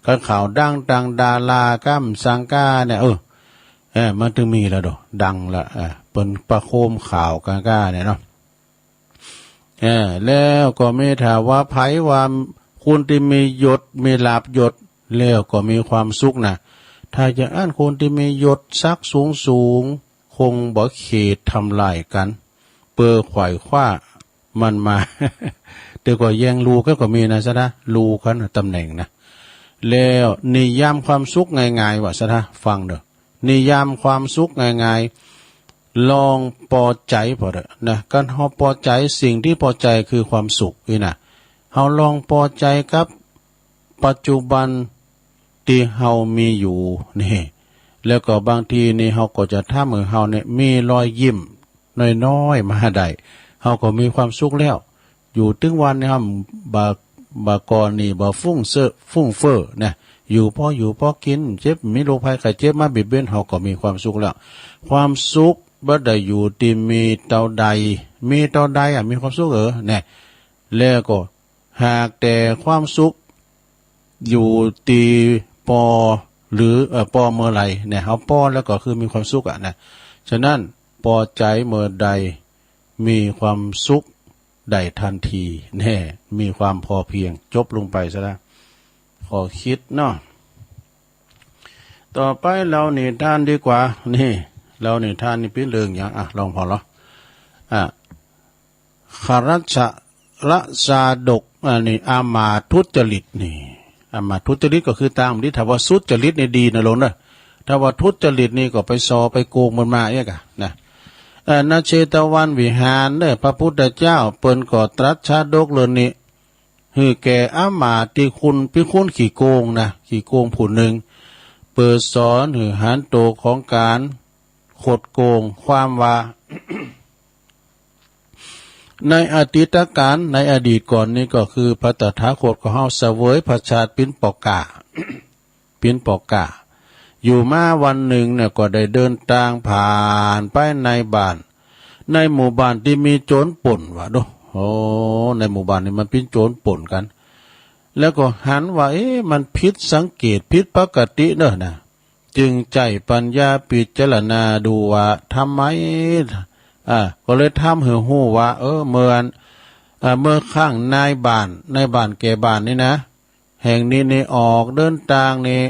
คันข่าวดัง ดังดาราก้ำสังก้าเนี่ย เออ เออ มันตึงมีแล้วโด ดังละ เออ เปิ้นประโคมข่าวก้าๆ เนี่ยเนาะ เออ แล้วก็มีถ้าว่าใผว่าคนตี้มียศมีลาภยศ แล้วก็มีความสุขนะ ถ้าอย่างอั้นคนตี้มียศศักดิ์สูงๆ คงบ่เข็ดทำลายกั๋น เปื้อไขว่คว้ามันมา แต่ก็แย่งลูกั๋นก็มีนะ ศรัทธา ลูกั๋นนะ ตำแหน่งนะ แล้วนิยามความสุขง่ายๆ ว่า ศรัทธา ฟังเน่อ นิยามความสุขง่ายๆ ลองปอใจ๋ผ่อเต๊อะนะ คันเฮาปอใจ๋ สิ่งตี้ปอใจ๋คือความสุขนี่นะ เฮาลองปอใจ๋กับปัจจุบันตี้เฮามีอยู่นี่ แล้วก็บางทีนี่เฮาก็จะทำหื้อเฮาเนี่ยมีรอยยิ้มน้อยๆ มาได้ เฮาก็มีความสุขแล้ว อยู่ตึงวันนี้ครับ บ่ บ่ก่อหนี้ บ่ฟุ่งเซอะ ฟุ่งเฟ้อนะ อยู่พออยู่พอกิ๋น เจ็บ มีโรคภัยไข้เจ็บมาเบียดเบียน เฮาก็มีความสุขแล้ว ความสุขบ่ได้อยู่ตี้มีเต้าใด มีเต้าใดอะ มีความสุขเออ แน่ แล้วก็หากแต่ความสุขอยู่ตี้ปอ หรือ เอ่อ ปอเมื่อใดเนี่ย เฮาปอแล้วก็คือมีความสุขอะนะ ฉะนั้นปอใจ๋เมื่อใด มีความสุขได้ทันที แน่ มีความพอเพียง จบลงไปซะแล้ว ข้อคิดเนาะ ต่อไปเล่านิทานดีกว่า นี่ เล่านิทานนี่เป๋นเรื่องหยัง อ่ะ ลองผ่อลอ อ่ะ ขรัชชะ ราชาดก อันนี้ อำมาตย์ทุจริตนี่ อำมาตย์ทุจริตก็คือตางบ่ดี ถ้าว่าสุจริตนี่ดีนะโลมเนอะ ถ้าว่าทุจริตนี่ก็ไปส่อไปโกงมันมาเอี้ยก่ะนะ เอ่อ ณ เชตวันวิหารเนอะ พระพุทธเจ้าเปิ้นก็ตรัสชาดกเรื่องนี้ หื้อแก่อำมาตย์ตี้คน เป๋นคนขี้โกงนะ ขี้โกงผู้นึ่ง เปื้อสอนหื้อหันโตของก๋านขดโกง ความว่า ในอดีตก๋าล ในอดีตก่อนนี้ก็คือพระตถาคตของเฮาเสวยพระชาติเป๋นปอกล้า เป๋นปอกล้า อยู่มาวันนึ่งเนี่ยก็ได้เดินตางผ่านไปในบ้าน ในหมู่บ้านตี้มีโจรป่นว่าดู โอ้ ในหมู่บ้านนี่มันเป๋นโจรป่นกั๋น แล้วก็หันว่า เอ๊ะ มันผิดสังเกต ผิดปกติเนอะนะ จึงใจ๊ปัญญาพิจารณาดูว่าทำไม อ่า ก็เลยทำหื้อฮู้ว่า เออ เมื่อ อ่า เมื่อครั้งนายบ้าน นายบ้านแก่บ้านนี่นะ แห่งนี้นี่ออกเดินตางนี่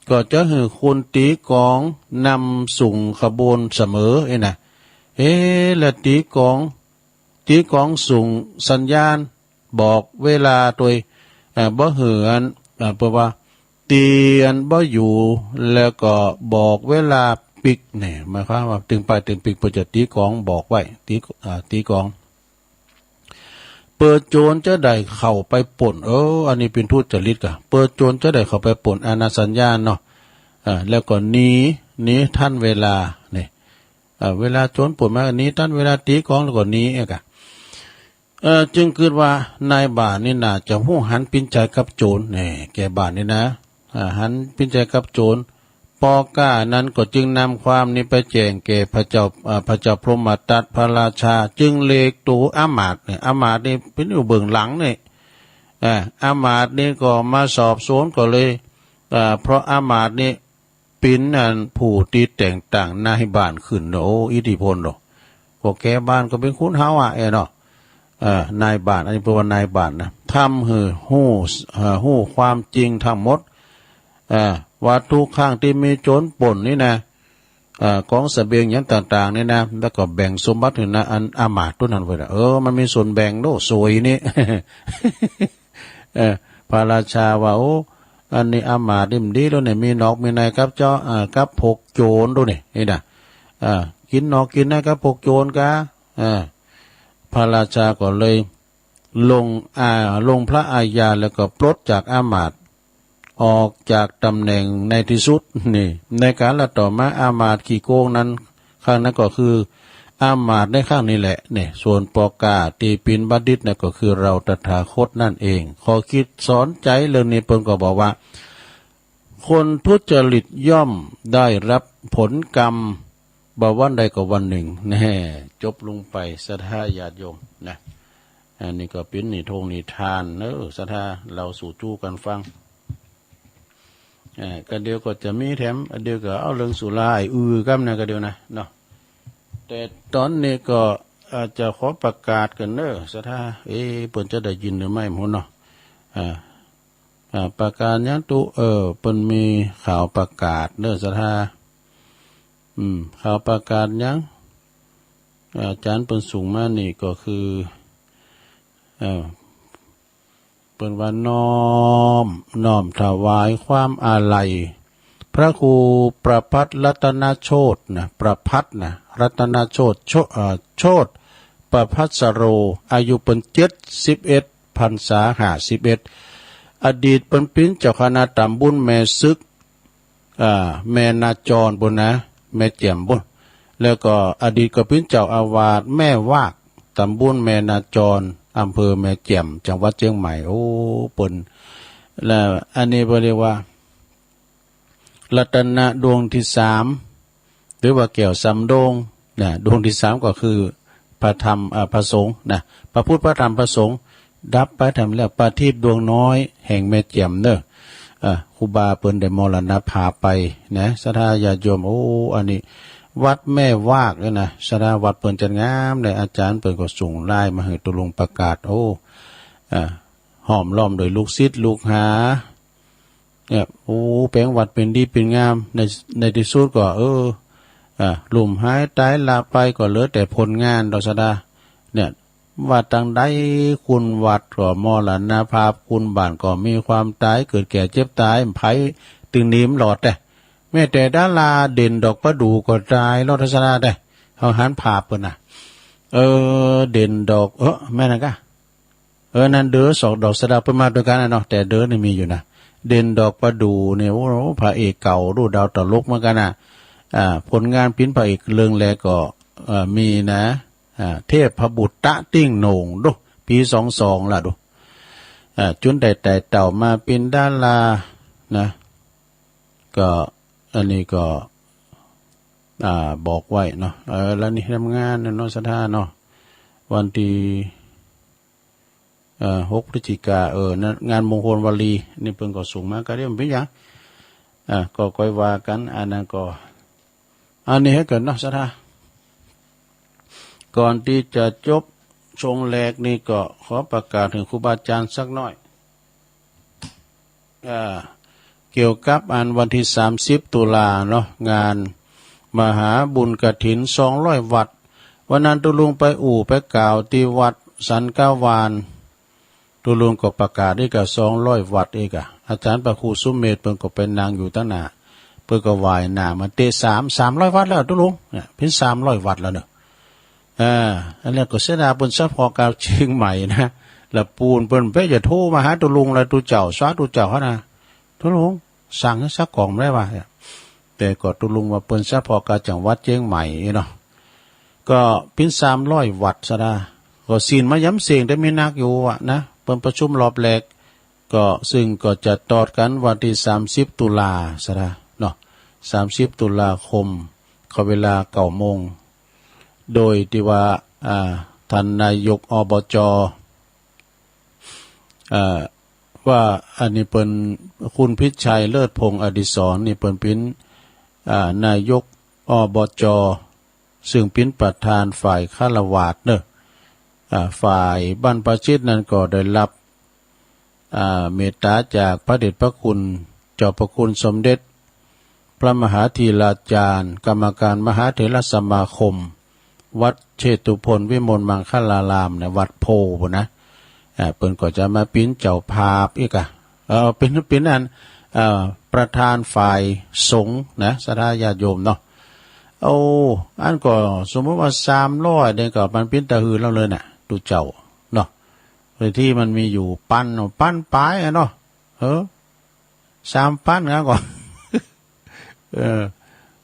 ก็จะหื้อคนตี๋ก๋องนำส่งขบวนเสมอ เอ๊ะนะ เอ๊ะ แล้วตี๋ก๋อง ตี๋ก๋องส่งสัญญาณบอกเวลาตวย เอ่อ บ่หื้ออัน เอ่อ เปิ้นว่า ตี๋อันบ่อยู่ แล้วก็บอกเวลาปิ๊กเนี่ย หมายความว่าตึงไปตึงปิ๊ก เปิ้นจะตี๋ก๋องบอกไว้ ตี๋ อ่า ตี๋ก๋อง เปื้อโจรจะได้เข้าไปป้น เออ อันนี้เป๋นทุจริตก่ะ เปื้อโจรจะได้เข้าไปป้นอาณาสัญญาณเนาะ อ่า แล้วก็หนี หนีตันเวลาเนี่ย อ่า เวลาโจรป้นมาก็หนีตันเวลา ตี๋ก๋องแล้วก็หนีเอี้ยก่ะ เอ่อ จึงกึ๊ดว่านายบ้านนี่น่าจะฮู้หันเป๋นใจ๋กับโจร แน่ แก่บ้านนี่นะ อ่า หันเป๋นใจ๋กับโจร ปอกล้านั้นก็จึงนำความนี้ไปแจ้งแก่พระเจ้า อ่า พระเจ้าพรหมทัตพระราชา จึงเรียกตั๋วอำมาตย์เนี่ย อำมาตย์นี่เป๋นอยู่เบื้องหลังนี่ อ่า อำมาตย์นี่ก็มาสอบสวนก็เลย อ่า เพราะอำมาตย์นี่ เป๋นอันผู้ตี้แต่งตั้งนายบ้านขึ้นเนาะ โอ้ อิทธิพลเนาะ ก็แก่บ้านก็เป๋นคนเฮาอะ เอ้ยเนาะ เอ่อ นายบ้าน อันนี้เปิ้นว่านายบ้านนะ ทำหื้อฮู้ เอ่อ ฮู้ความจริงทั้งหมด เอ่อ ว่าทุกครั้งตี้มีโจรป้นนี่นะ เอ่อ ของเสบียงหยังต่างๆ นี่นะ แล้วก็แบ่งสมบัติหื้อนะ อันอำมาตย์ตั๋วนั้นไว้นะ เออ มันมีส่วนแบ่งโน้น สวยนี่ เออ พระราชาว่า โอ้ อันนี้อำมาตย์นี่บ่ดีแล้วเนี่ย มีนอกมีในกับเจ้า อ่า กับพวกโจรดูนี่ นี่นะ อ่า กิ๋นนอกกิ๋นในกับพวกโจรกา อ่า พระราชาก็เลยลง อ่า ลงพระอาญาแล้วก็ปลดจากอำมาตย์ ออกจากตำแหน่งในตี้สุด นี่ ในกาลต่อมาอำมาตย์ขี้โกงนั้น ครั้งนั้นก็คืออำมาตย์ในครั้งนี้แหละ นี่ ส่วนปอกล้าตี้เป๋นบัณฑิตนะก็คือเราตถาคตนั่นเอง ข้อคิดสอนใจ๋เรื่องนี้เปิ้นก็บอกว่า คนทุจริตย่อมได้รับผลกรรม บ่วันใดก็วันนึ่ง แน่ จบลงไป ศรัทธาญาติโยมนะ อันนี้ก็เป๋นนิทงนิทานเนาะ ศรัทธาเล่าสู่จู้กั๋นฟัง เอ่อ ก็เดี๋ยวก็จะมีแถม เดี๋ยวก็เอาเรื่องสุราไอ้อือกั๋นนะ ก็เดี๋ยวนะ เนาะ แต่ต๋อนนี้ก็อาจจะขอประกาศก่อนเนาะ ศรัทธา เอ๊ะ เปิ้นจะได้ยินหรือไม่หมดเนาะ อ่า อ่า ประกาศหยังตุ๊ เออ เปิ้นมีข่าวประกาศเนาะ ศรัทธา อืม ข่าวประกาศหยัง อาจ๋ารย์เปิ้นส่งมานี่ก็คือ เอ่อ เปิ้นว่าน้อม น้อมถวายความอาลัย พระครูประภัสรัตนโชตินะ ประภัสนะ รัตนโชติ โช เอ่อ โชติประภัสโร อายุเปิ้นเจ็ดสิบเอ็ด พรรษาห้าสิบเอ็ด อดีตเปิ้นเป๋นเจ้าคณะต๋ำบลแม่สึก อ่า แม่นาจรปู้นนะ แม่แจ่มปู้น แล้วก็อดีตก็เป๋นเจ้าอาวาสแม่วาก ต๋ำบลแม่นาจร อำเภอแม่แจ่ม จังหวัดเจียงใหม่ โอ้ เปิ้น แล้วอันนี้เปิ้นเรียกว่า รัตนะดวงตี้สาม หรือว่าแก้วสามดวงนะ ดวงตี้สามก็คือพระธรรม เอ่อ พระสงฆ์นะ พระพุทธ พระธรรม พระสงฆ์ ดับไปธรรมแล้ว ประทีปดวงน้อยแห่งแม่แจ่มเน่อ เอ่อ ครูบาเปิ้นได้มรณภาพไปนะ ศรัทธาญาติโยม โอ้ อันนี้วัดแม่วากเนี่ยนะ ศรัทธา วัดเปิ้นจัดงามเลย อาจารย์เปิ้นก็ส่งไลน์มาหื้อตุ๊ลุงประกาศ โอ้ อ่า ห้อมล้อมโดยลูกศิษย์ลูกหา เนี่ย โอ้ แป๋งวัดเป๋นดีเป๋นงาม ใน ในตี้สุดก็ เออ อ่า ลุ่มหายต๋ายละไป ก็เหลือแต่ผลงานดอก ศรัทธา เนี่ย ว่าตังใดคุณวัดก็มรณภาพ คุณบ้านก็มีความต๋าย เกิดแก่เจ็บต๋าย ใผตึงหนีบ่รอดแต๊ แม้แต่ดาราเด่นดอกประดู่ก็ต๋ายแล้ว ศรัทธา แต๊ เฮาหันภาพเปิ้นนะ เออ เด่นดอก เออ แม่นนะกะ เออ นั่นเด้อ สองดอกสะเดา เปิ้นมาตวยกั๋นน่ะเนาะ แต่เด้อนี่มีอยู่นะ เด่นดอกประดู่เนี่ย โอ้ พระเอกเก่าดู ดาวตลกเหมือนกั๋นนะ อ่า ผลงานเป๋นพระเอกเรื่องแรกก็ เอ่อ มีนะ อ่า เทพบุตรตะติ้งโหน่งดู ปี๋สองสองละดู อ่า จุนได้ไต่เต้ามาเป๋นดารานะ ก็ อันนี้ก็ อ่า บอกไว้เนาะ เออ แล้วนี่ทำงานเนาะ ศรัทธาเนาะ วันตี้ เอ่อ หกพฤศจิกา เออ นั่นงานมงคลวลี นี่เปิ้นก็ส่งมา ก็เดี๋ยวมันเป๋นหยัง อ่า ก็ก้อยว่ากั๋น อันนั้นก็ อันนี้หื้อเกิดเนาะ ศรัทธา ก่อนตี้จะจบช่วงแรกนี่ก็ขอประกาศหื้อครูบาอาจารย์สักหน้อย อ่า เกี่ยวกับอันวันตี้สามสิบตุลาเนาะ งานมหาบุญกฐินสองร้อยวัด วันนั้นตุ๊ลุงไปอู้ไปกล่าวตี้วัดสันกะวาน ตุ๊ลุงก็ประกาศอีกอะ สองร้อยวัดอีกอะ อาจารย์พระครูสุเมธเปิ้นก็ไปนั่งอยู่ตังหน้า เปิ้นก็ไหว้หน้ามาเต๊ะ สาม สามร้อยวัดแล้วตุ๊ลุง เนี่ย เป๋นสามร้อยวัดแล้วเนาะ อ่า อันนี้ก็เสียดายเปิ้นเสพาะกาเจียงใหม่นะ ละปูนเปิ้นเป๊ะจะโทรมาหาตุ๊ลุงละ ตุ๊เจ้า สาธุเจ้าหั้นนะ ตุ๊ลุง สั่งหื้อสักก่องบ่ได้บ่า แต่ก็ตุ๊ลุงว่าเปิ้นเสพาะกาจังหวัดเจียงใหม่เนาะ ก็เป๋นสามร้อยวัด ศรัทธา ก็ศีลมายำเส้งแต่มีนักอยู่อะนะ เปิ้นประชุมรอบแรก ก็ซึ่งก็จะตอดกั๋นวันตี้สามสิบตุลา ศรัทธา เนาะ สามสิบตุลาคม เข้าเวลาเก้าโมง โดยตี้ว่า อ่า ท่านนายก อบจ เอ่อ ว่าอันนี้เปิ้น คุณพิชัย เลิศพงษ์อดิศร นี่เปิ้นเป๋น อ่า นายก อบจ ซึ่งเป๋นประธานฝ่ายฆราวาสเนาะ อ่า ฝ่ายบรรพชิตนั้นก็ได้ฮับ อ่า เมตต๋าจากพระเดชพระคุณ เจ้าพระคุณสมเด็จ พระมหาธีราจารย์ กรรมการมหาเถรสมาคม วัดเชตุพนวิมลมังคลารามเนี่ย วัดโพธิ์ปู้นนะ อ่า เปิ้นก็จะมาเป๋นเจ้าภาพอีกอะ เอ่อ เป๋น เป๋นอัน เอ่อ ประธานฝ่ายสงฆ์นะ ศรัทธาญาติโยมเนาะ โอ้ อันก็สมมุติว่าสามร้อยเนี่ยก็มันเป๋นตะหือแล้วเลยน่ะ ตุ๊เจ้า เนาะ พื้นตี้มันมีอยู่ปัน ปันป๋ายอะเนาะ เออ สามปันนะก็ เออ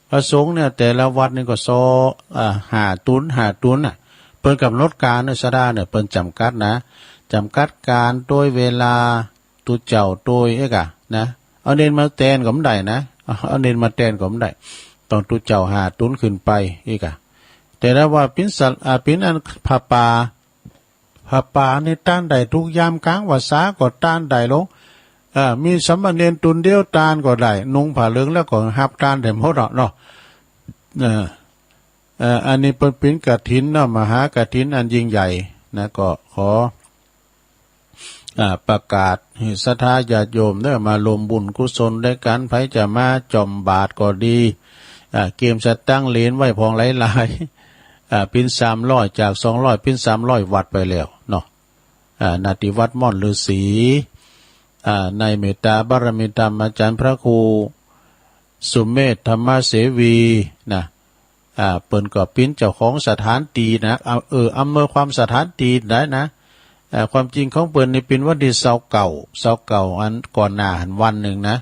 พระสงฆ์เนี่ย แต่ละวัดนี่ก็ซอ อ่า ห้าตุ๊น ห้าตุ๊นน่ะ เปิ้นก๋ำหนดก๋านเนี่ย ศรัทธาเนี่ย เปิ้นจ๋ำกัดนะ จ๋ำกัดก๋านโตยเวลา ตุ๊เจ้าโตยเอกอะนะ เอาเณรมาแตนก็บ่ได้นะ เอาเณรมาแตนก็บ่ได้ ต้องตุ๊เจ้าห้าตุ๊นขึ้นไปเอกอะ แต่ถ้าว่าเป๋นสัตว์ อ่า เป๋นอันผ้าป่า ผ้าป่านี่ต้านได้กู้ยามก๋างพรรษาก็ต้านได้ลง เอ่อ มีสามเณรตุ๊นเดียวต้านก็ได้ นุ่งผ้าเหลืองแล้วก็ฮับต้านได้หมดอะเนาะ เออ เอ่อ อันนี้เปิ้นเป๋นกฐินเนาะ มหากฐินอันยิ่งใหญ่นะ ก็ขอ อ่า ประกาศหื้อศรัทธาญาติโยมเน่อ มาร่วมบุญกุศลด้วยกั๋น ใผจะมาจ่อมบาตรก็ดี อ่า เกียมสตางค์เหรียญไว้พ่องหลายๆ อ่า เป๋นสามร้อย จากสองร้อยเป๋นสามร้อยวัดไปแล้วเนาะ อ่า ณ ตี้วัดม่อนฤๅษี อ่า ในเมตตาบารมีธรรมอาจารย์พระครูสุเมธธรรมเสวีนะ อ่า เปิ้นก็เป๋นเจ้าของสถานตี้นะ เอา เออ อำนวยความสถานตี้ได้นะ อ่า ความจริงของเปิ้นนี่เป๋นวันตี้ซาวเก้า ซาวเก้าอันก่อนหน้าหั้นวันนึ่งนะ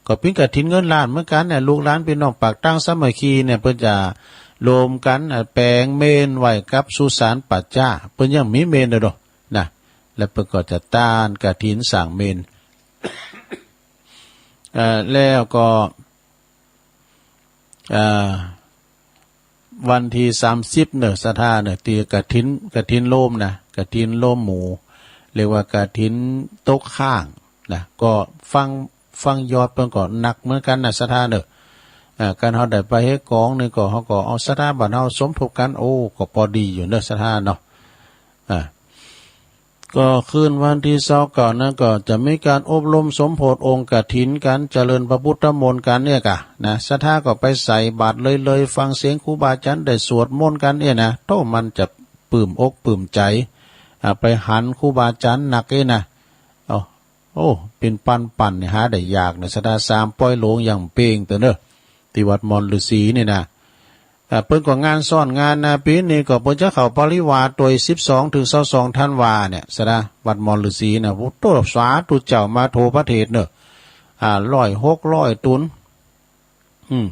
ก็เป๋นกฐินเงินล้านเหมือนกั๋นเนี่ย ลูกหลานปี้น้องปากตางสามัคคีเนี่ย เปิ้นจะรวมกั๋น อ่า แป๋งเมรุไว้กับสุสานป่าจ๊า เปิ้นยังมีเมรุเด้อนะ แล้วเปิ้นก็จะต้านกฐินสร้างเมรุ เอ่อ แล้วก็ อ่า วันตี้สามสิบเน่อ ศรัทธาเน่อ ตี้กฐิน กฐินโลมนะ กฐินโลมหมู่ เรียกว่ากฐินตกค้างนะ ก็ฟัง ฟังยอดเปิ้นก็หนักเหมือนกั๋นนะ ศรัทธาเน่อ อ่า การเฮาได้ไปเฮกองนี่ก็ เฮาก็เอาศรัทธาบ้านเฮาสมทบกั๋น โอ้ ก็ปอดีอยู่เน่อ ศรัทธาเนาะ อ่า ก็คืนวันตี้ซาวเก้านั้นก็จะมีการอบรมสมโภชองค์กฐินกั๋น เจริญพระพุทธมนต์กั๋นเนี่ยก่ะนะ ศรัทธาก็ไปใส่บาตรเลยๆ ฟังเสียงครูบาอาจ๋ารย์ได้สวดมนต์กั๋นเนี่ยนะ โธ่ มันจะปลื้มอกปลื้มใจ๋ อ่า ไปหันครูบาอาจ๋ารย์นักเอ้ยนะ เอา โอ้ เป๋นปันๆ เนี่ย หาได้ยากเน่อ ศรัทธา สามป้อยโลงยังเป๋งเต๊อะเน่อ ตี้วัดมอนฤๅษีนี่นะ อ่า เปิ้นก็งานซ้อนงานนะ ปี๋นี้ก็เปิ้นจะเข้าปริวาสตวย สิบสองเถิงซาวสองธันวาเนี่ย ศรัทธา วัดมอนฤๅษีนะ โอ้โธ่ สาธุเจ้า มาโถพระเถรเน่อ อ่า ห้าร้อย หกร้อย ตุ๊น อืม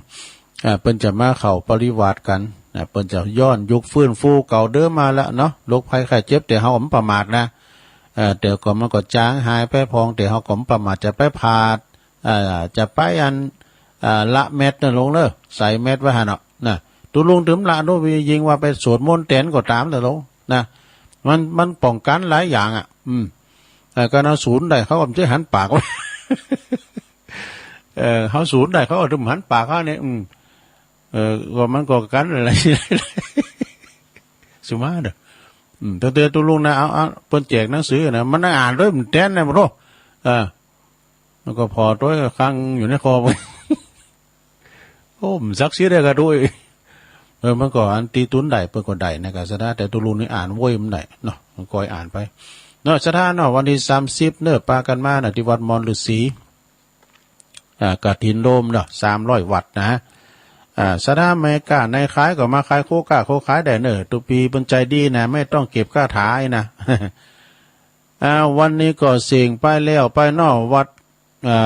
อ่า เปิ้นจะมาเข้าปริวาสกั๋นนะ เปิ้นจะย้อนยุคฟื้นฟูเก่าเดิมมาละเนาะ โรคภัยไข้เจ็บ แต่เฮาบ่ประมาทนะ เอ่อ แต่ก็มันก็จางหายไปพ่อง แต่เฮาก็บ่ประมาท จะไปผาด อ่า จะไปอัน อ่า ละแมสเน่อลุงเน่อ ใส่แมสไว้หั้นเนาะ นะ ตุ๊ลุงตึงบ่ละเน่อ ยิ่งว่าไปสวดมนต์แตนก็ต๋ามเน่อลุง นะ มัน มันป้องกั๋นหลายอย่างอะ อืม เอ่อ ก็เฮาสูนได้ เขาก็บ่ใจ้หันปากไว้ เอ่อ เฮาสูนได้ เขาก็บ่หันปากเฮาเนี่ย อืม เอ่อ ก็มันก็กั๋นหลายๆ สุมาเน่อ อืม ตั้งแต่ตุ๊ลุงนะ เอา เอา เปิ้นแจกหนังสือนะ มันอ่านโดยบ่แตนนะ บ่ฮู้ เออ มันก็ผ่อตวยคังอยู่ในคอ โอ้ มันสักเสียได้กะด้วย เออ มันก็อันตี้ตุ๊นได้ เปิ้นก็ได้นะ กะศรัทธา แต่ตุ๊ลุงนี่อ่านโว้ยบ่ได้เนาะ มันก็อ่านไป เนาะ ศรัทธาเนาะ วันตี้สามสิบเน่อ ปากั๋นมานะ ตี้วัดมอนฤๅษี อ่า กฐินโลมเนาะ สามร้อยวัตต์นะ อ่า ศรัทธาแม่ก๊าในขายก็มาขายโคก๊าโคขายได้เน่อ ตุ๊ปี๋เปิ้นใจ๋ดีนะ บ่ต้องเก็บค่าถายนะ อ่า วันนี้ก็เส่งไปแล้วไปเนาะ วัด อ่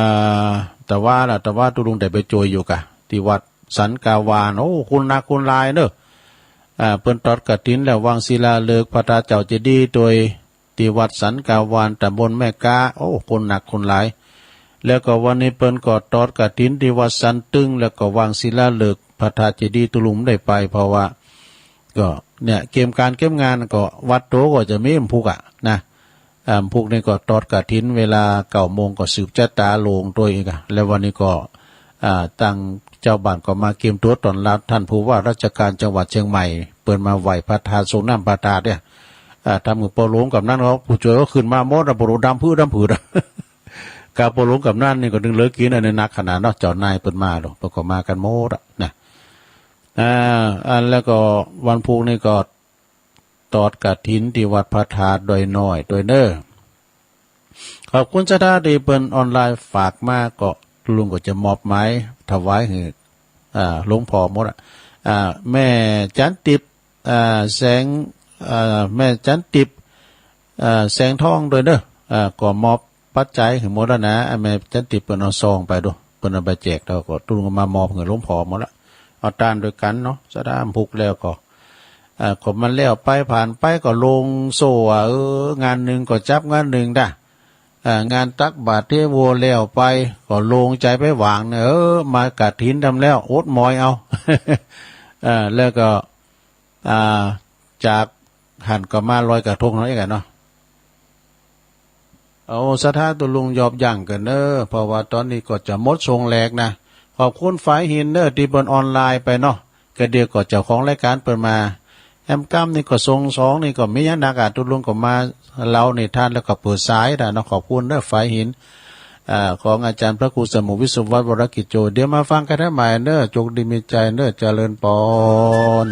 า ตะวาละ ตะวาตุ๊ลุงได้ไปโจยอยู่ก่ะ ตี้วัดสันกาวาน โอ้ คุณหนักคุณหลายเน่อ อ่า เปิ้นตอดกฐินแล้ววางศิลาฤกษ์พระธาตุเจ้าเจดีย์ตวย ตี้วัดสันกาวาน ตำบลแม่ก๊า โอ้ คุณหนักคุณหลาย แล้วก็วันนี้เปิ้นก็ตอดกฐินตี้วัดสันตึง แล้วก็วางศิลาฤกษ์พระธาตุเจดีย์ ตุ๊ลุงบ่ได้ไป เพราะว่า ก็เนี่ย เกมก๋านเกมงานก็วัดโตก็จะมีบ่าพุกอะนะ อ่า พุกนี่ก็ตอดกฐินเวลาเก้าโมงก็สืบจะต๋าโลงตวยอีกอะ แล้ววันนี้ก็ อ่า ตังเจ้าบ้านก็มาเกียมตั๋วต้อนรับต้านผู้ว่าราชการจังหวัดเชียงใหม่ เปิ้นมาไหว้พระธาตุ สรงน้ำพระธาตุเนี่ย อ่า ต๋ามหื้อป้อหลวงก๋ำนันเขา ผู้จ้วยเขาขึ้นมาหมดอะ ป้อหลวงดำปื๊ดดำปื๊ดอะ กาป้อหลวงก๋ำนันนี่ก็นึ่งเหลือกิ๋นอันนี้หนักขนาดเนาะ เจ้านายเปิ้นมาดอก เปิ้นก็มากั๋นหมดอะนะ อ่า อันแล้วก็วันพุกนี่ก็ตอดกฐินตี้วัดพระธาตุดอยน้อยตวยเน่อ ขอบคุณศรัทธาตี้เปิ้นออนไลน์ฝากมา ก็ลุงก็จะมอบหมายถวายหื้อ อ่า หลวงพ่อหมดอะ อ่า แม่จันติบ อ่า แสง อ่า แม่จันติบ อ่า แสงทองตวยเน่อ อ่า ก็มอบปัจจัยหื้อหมดแล้วนะ อ่า แม่จันติบเปิ้นเอาซองไปดู เปิ้นเอาไปแจก แล้วก็ตุ๊ลุงก็มามอบหื้อหลวงพ่อหมดละ เอาตานตวยกั๋นเนาะ ศรัทธาบ่าพุกแล้วก็ อ่า ก็มันแล้วไปผ่านไปก็โล่งโซ่อะ เออ งานนึ่งก็จับงานนึ่งดะ อ่า งานตักบาตรเทโวแล้วไป ก็โล่งใจ๋ไปหว่างเน่อ เออ มากฐินตำแล้ว อดหมอยเอา อ่า แล้วก็ อ่า จากหั้นก็มาลอยกระทงเฮาอีกอะเนาะ เอาศรัทธาตุ๊ลุงยอบยั้งก่อนเน่อ เพราะว่าต๋อนนี้ก็จะหมดส่งแหลกนะ ขอบคุณฝายหินเน่อ ตี้เปิ้นออนไลน์ไปเนาะ ก็เดี๋ยวก็เจ้าของรายก๋านเปิ้นมา แอมก้ำนี่ก็ส่งสองนี่ก็มีอย่างนักอะ ตุ๊ลุงก็มาเล่านิทานแล้วก็เปิดสายดะเนาะ ขอบคุณเน่อฝายหิน อ่า ของอาจ๋ารย์พระครูสมุทรวิศวัตรวรกิจโจ เดี๋ยวมาฟังกั๋นใหม่เน่อ โจคดีมีชัยเน่อ เจริญปอน